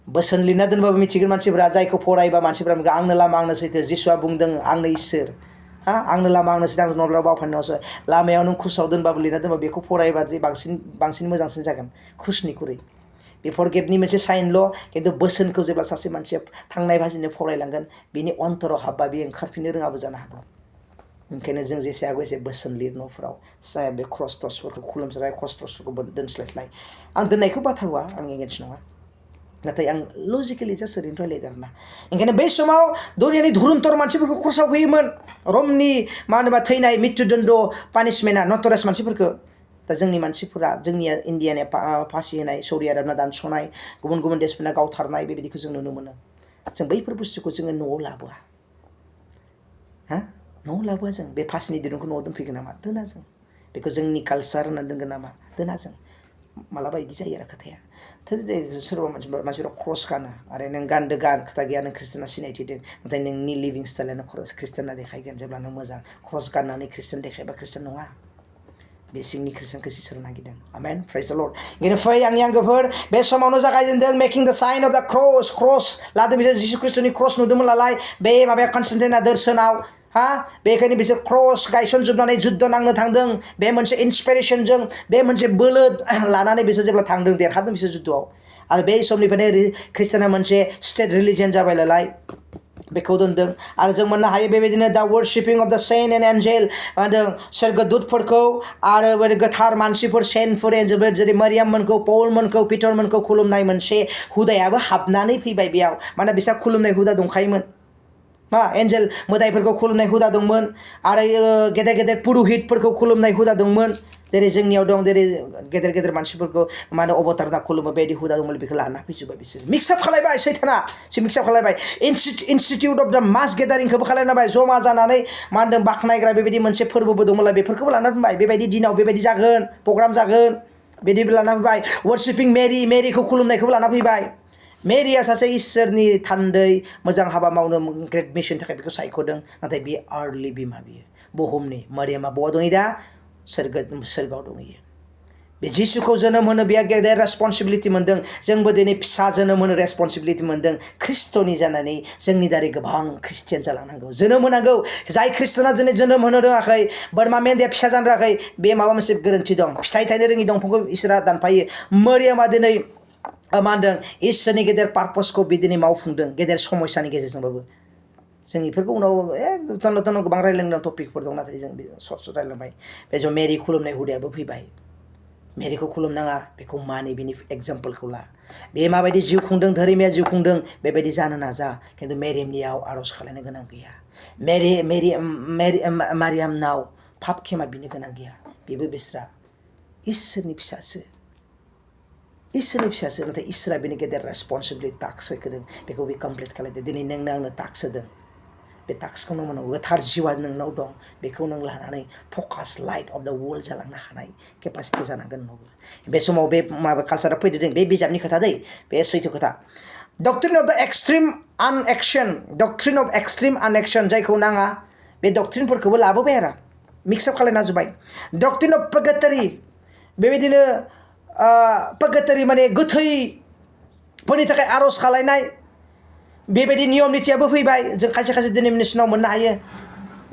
बोसोन लिरना दोनबाबो मिथिगोन मानसिफोरा जायखौ फरायबा मानसिफोरा आंनो लामा आंनो सैथो जिसुआ बुंदों आंनो इसोर आंनो लामा आंनो सैथो आं नब्ला बावफाननायावसो लामायाव नों क्रुसाव दोनबाबो लिरना दोनबाबो बेखौ फरायबा बांसिन मोजांसिन जागोन क्रुसनिख्रुइ बे फरगिभनि मोनसे साइनल' खिन्थु बोसोनखौ जेब्ला सासे मानसिया थांनाय भाजिनो फरायलांगोन बिनि अन्तराव हाबबा बियो ओंखारफिननो रोङाबो जानो हागौ ओंखायनो जों जेसे हागौ एसे बोसोन लिर न'फोराव जाय बे क्रस टर्चफोरखौ खुलुमस्राय क्रस टर्चफोरखौ दोनस्लायस्लाय आं दोननायखौ बाथावा आं एगेन्स्ट नङा नाथाय आं लजिकेलि जास्ट ओरैनो रायलायदों आरोना ओंखायनो बै समाव दुनियानि धुरन्तर मानसिफोरखौ खरसाव होयोमोन रमनि मा होनोबा थैनाय मृत्युदण्ड पानिशमेन्टआ नटरास मानसिफोरखौ दा जोंनि मानसिफोरा जोंनिया इण्डियानिया फासि होनाय सौदि आरबना दानस'नाय गुबुन गुबुन देशफोरना गावथारनाय बेबायदिखौ जों नुनो मोनो जों बैफोर बुस्थुखौ जोङो न'आव लाबोआ हा न'आव लाबोआ जों बे फासिनि दिरुंखौ न'आव दोनफैगोन नामा दोना जों बेखौ जोंनि कालचार होननानै दोनगोन नामा दोना जों मालाबा बिदि जायो आरो खोथाया सोरबा मानसिफोरा क्रस गानो आरो नों गानदो गान खोथा गैया नों खृष्टाना सिनायथिदों नाथाय नोंनि लिभिं स्टाइलानो खृष्टाना देखायगोन जेब्ला नों मोजां क्रस गाननानै खृष्टान देखायबा खृष्टान नङा बे सिंनि खृष्टानखौ इसोर नागिरदों आमेन प्राइज द लर्ड ओंखायनो फै आंनि आंगोफोर बे समावनो जागायजेनदों मेकिं द साइन अफ द क्रस लादों बिसोर जिसु ख्रिस्टनि क्रस नुदोंमोन नालाय बे माबाया कनस्टेन्टाइनआ दोरसोनाव हा बेखायनो बिसोर क्रस गायसनजोबनानै जुद्ध नांनो थांदों बे मोनसे इन्सपिरेसनजों बे मोनसे बोलो लानानै बिसोर जेब्ला थांदों देरहादों बिसोर जुद्धआव आरो बे समनिफ्रायनो खृष्टाना मोनसे स्टेट रिलिजन जाबाय नालाय बेखौ दोनदों आरो जों मोननो हायो बेबायदिनो दा वर्शिपिं अफ द सेन्ट एन्ड एन्जेल होनदों सोरगोदुतफोरखौ आरो गोथार मानसिफोर सेन्टफोर एन्जेलफोर जेरै मारियाममोनखौ पौलमोनखौ पिटरमोनखौ खुलुमनाय मोनसे हुदायाबो हाबनानै फैबाय बेयाव माने बिसा खुलुमनाय हुदा दंखायोमोन मा एन्जेल मोदायफोरखौ खुलुमनाय हुदा दंमोन आरो गेदेर गेदेर पुरुहितफोरखौ खुलुमनाय हुदा दंमोन जेरै जोंनियाव दं जेरै गेदेर गेदेर मानसिफोरखौ मा होनो अबतारना खुलुमो बेबायदि हुदा दंमोन बेखौ लाना फैजोब्बाय बिसोर मिक्सआप खालायबाय सैताना मिक्सआप खालायबाय इनस्टिटिउट अफ द मास गेदारिंखौबो खालायनाबाय जमा जानानै मा होनदों बाख्नायग्रा बेबायदि मोनसे फोरबोबो दंमोनलाय बेफोरखौबो लाना फैबाय बेबायदि दिनाव बेबायदि जागोन प्रग्राम जागोन बिदिबो लाना फैबाय वर्शिपिं मेरिखौ खुलुमनायखौबो लाना फैबाय मेरिया सासे इसोरनि थान्दै मोजां हाबा मावनो ग्रेट मिशननि थाखाय बेखौ सायख'दों नाथाय बे आर्ली बिमा बियो बुहुमनि मारियामा बहा दङ दा सोरगोआव दंहैयो बे जिसुखौ जोनोम होनो बेहा गेदेर रेसपन्सिबिलिटि मोन्दों जोंबो दिनै फिसा जोनोम होनो रेसपन्सिबिलिटि मोन्दों ख्रिस्ट'नि जानानै जोंनि दारै गोबां ख्रिस्टियान जालांनांगौ जोनोम होनांगौ जाय ख्रिस्टाना दिनै जोनोम होनो रोङाखै बोरमा मेन्दाया फिसा जानो रोङाखै बे माबा मोनसे गोरोन्थि दं फिथाइ थायनो रोङि दंफांखौ इसोरा दानफायो मारियामा दिनै मा होनदों इसोरनि गेदेर पार्पसखौ बिदिनो मावफुंदों गेदेर समयसानि गेजेरजोंबाबो जों बेफोरखौ उनाव एकदम गोबां रायलायनो टपिकफोर दं नाथाय जों सर्ट रायलायबाय बे ज' मेरि खुलुमनाय हुदायाबो फैबाय मेरिखौ खुलुमनाङा बेखौ मानि बिनि एग्जाम्पलखौ ला बे माबायदि जिउ खुंदों धोरोमिया जिउ खुंदों बेबायदि जानो नाजा खिन्थु मेरियामनियाव आर'ज खालायनो गोनां गैया मारियामनाव पाप खेमा बिनो गोनां गैया बेबो बिस्रा इसोरनि फिसासो नाथाय इसोरा बेनि गेदेर रेसपन्सिबिलिटि टास्क होदों बेखौ बे कमप्लिट खालामदों दिनै नोंनो आंनो टास्क होदों बे टास्कखौ नों मोनांगौ गोथार जिउआ नोंनाव दं बेखौ नों लानानै फकास लाइट अफ द वर्ल्ड जालांनो हानाय केपासिटि जानांगोन नोंनावबो बे समाव बे माबा कालसारा फैदों बे बिजाबनि खोथा दै बे सैथो खोथा डक्ट्रिन अफ द एक्सट्रिम आनएक्शन जायखौ नाङा बे डक्ट्रिनफोरखौबो लाबोबाय आरो मिक्सआप खालायना जोब्बाय डक्ट्रिन अफ पर्गेटरि बेबायदिनो पर्गेटरि माने गोथैफोरनि थाखाय आर'ज खालायनाय बेबायदि नियम निथियाबो फैबाय जों खायसे खायसे डिनोमिनेसनाव मोननो हायो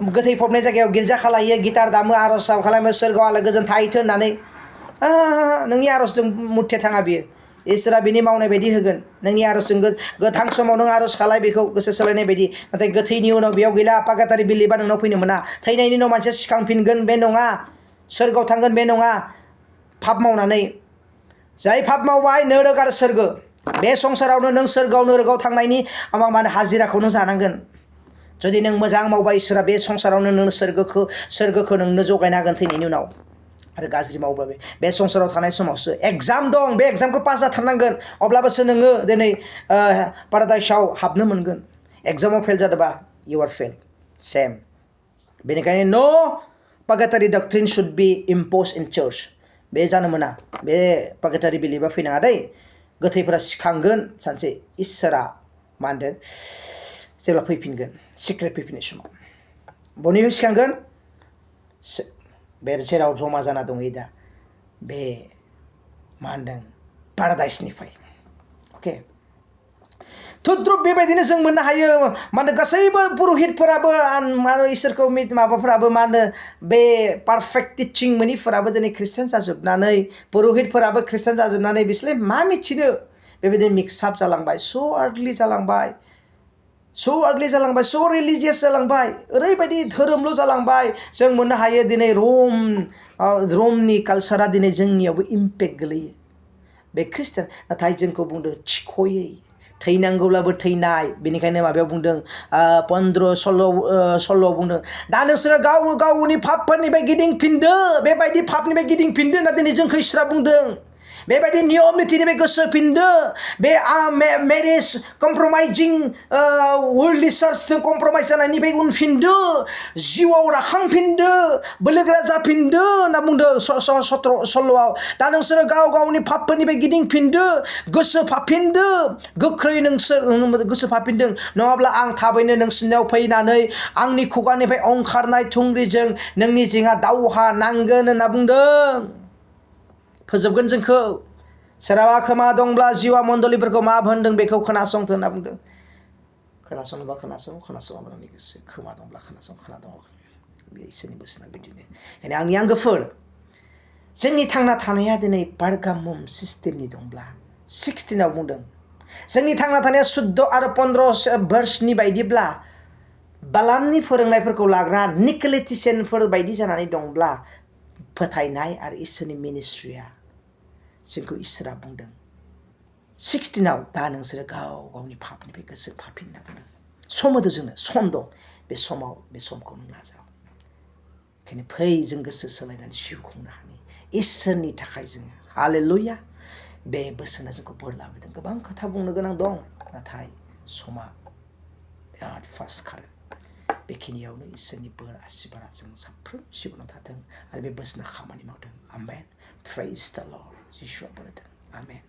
गोथै फबनाय जायगायाव गिर्जा खालायो गिटार दामो आर'ज खालामो सोरगोआव आलो गोजोन थाहैथों होननानै नोंनि आर'जजों मुथे थाङा बियो इसोरा बिनि मावनाय बायदि होगोन नोंनि आर'जजों गोथां समाव नों आर'ज खालाय बेखौ गोसो सोलायनाय बायदि नाथाय गोथैनि उनाव बेयाव गैला पागातारि बिलिबा नोंनाव फैनो मोना थैनायनि उनाव मानसिया सिखांफिनगोन बे नङा सोरगोआव थांगोन बे नङा पाप मावनानै जाय पाप मावबाय नोरोग आरो सोरगो बे संसारावनो नों सोरगोआव नोरोगाव थांनायनि माने हाजिराखौ नों जानांगोन जुदि नों मोजां मावबाय इसोरा बे संसारावनो नों सोरगोखौ नोंनो जगायना होगोन थैनायनि उनाव आरो गाज्रि मावबा बे संसाराव थानाय समावसो एग्जाम दं बे एग्जामखौ पास जाथारनांगोन अब्लाबोसो नोङो दिनै पाराडाइसआव हाबनो मोनगोन एग्जामाव फेल जादोंबा इउ आर फेल सेम बेनिखायनो no purgatory doctrine should be imposed in church बे जानो मोना बे पागातारि बिलिबा फैनाङा दै गोथैफोरा सिखांगोन सानसे इसोरा मा होनदों जेब्ला फैफिनगोन सिक्रेट फैफिननाय समाव बयनिबो सिखांगोन बे जेराव जमा जाना दंहैयो दा बे मा होनदों पाराडाइसनिफ्राय अके थुद्रुब बेबायदिनो जों मोननो हायो मा होनो गासैबो पुर'हितफोराबो इसोरखौ माबाफोराबो मा होनो बे पारफेक्ट टिचिं मोनिफोराबो दिनै ख्रिस्टान जाजोबनानै पुर'हितफोराबो ख्रिस्टान जाजोबनानै बिसोरलाय मा मिथिनो बेबायदिनो मिक्सआप जालांबाय स' आर्टलि जालांबाय स' आगलि जालांबाय स' रिलिजियास जालांबाय ओरैबायदि धोरोमल' जालांबाय जों मोननो हायो दिनै रमनि कालसारा दिनै जोंनियावबो इम्पेक्ट गोलैयो बे खृष्टान नाथाय जोंखौ बुंदों थिख'यै थैनांगौब्लाबो थैनाय बेनिखायनो माबायाव बुंदों 15-16 बुंदों दा नोंसोरो गावनि पापफोरनिफ्राय गिदिंफिनदो बेबायदि पापनिफ्राय गिदिंफिनदो होनना दिनै जोंखौ इसोरा बुंदों बेबायदि नियम नितिनिफ्राय गोसोफिनदो बे मेरेज कमप्रमाइजिं वर्ल्डलि चार्चजों कमप्रमाइज जानायनिफ्राय उनफिनदो जिउआव राखांफिनदो बोलोगोरा जाफिनदो होनना बुंदों 16 दा नोंसोरो गावनि पापफोरनिफ्राय गिदिंफिनदो गोसोफाफिनदो गोख्रै नोंसोर गोसोफाफिनदों नङाब्ला आं थाबैनो नोंसिनियाव फैनानै आंनि खुगानिफ्राय ओंखारनाय थुंग्रिजों नोंनि जिङा दावहा नांगोन होनना बुंदों फोजोबगोन जोंखौ सोरहाबा खोमा दंब्ला जिवा मण्डलिफोरखौ मा होनदों बेखौ खोनासंथो होनना बुंदों खोनासंनोबा खोनासङाबा नोंनि गोसो खोमा दंब्ला खोना दंब्ला बे इसोरनि बोसोना बिदिनो बेखायनो आंनि आंगोफोर जोंनि थांना थानाया दिनै बारगामुम सिस्टेमनि दंब्ला 16 बुंदों जोंनि थांना थानाया 14 आरो 15 भार्सनि बायदिब्ला बालामनि फोरोंनायफोरखौ लाग्रा निकोलेटिसियानफोर बायदि जानानै दंब्ला फोथायनाय आरो इसोरनि मिनिस्ट्रिया जोंखौ इसोरा बुंदों 16 दा नोंसोरो गावनि पापनिफ्राय गोसो फाफिनना बुंदों सम होदो जोंनो सम दं बे समखौ नों नाजाव ओंखायनो फै जों गोसो सोलायनानै जिउ खुंनो हानि इसोरनि थाखाय जोङो हालेलुया बे बोसोना जोंखौ बोर लाबोदों गोबां खोथा बुंनो गोनां दं नाथाय समा बिराद फास्ट खारो बेखिनियावनो इसोरनि बोर आशिर्बादा जों साफ्रोम जिबनाव थाथों आरो बे बोसोना खामानि मावदों आमेन प्रेज द लर्ड जिसुआ बोर होथों आमेन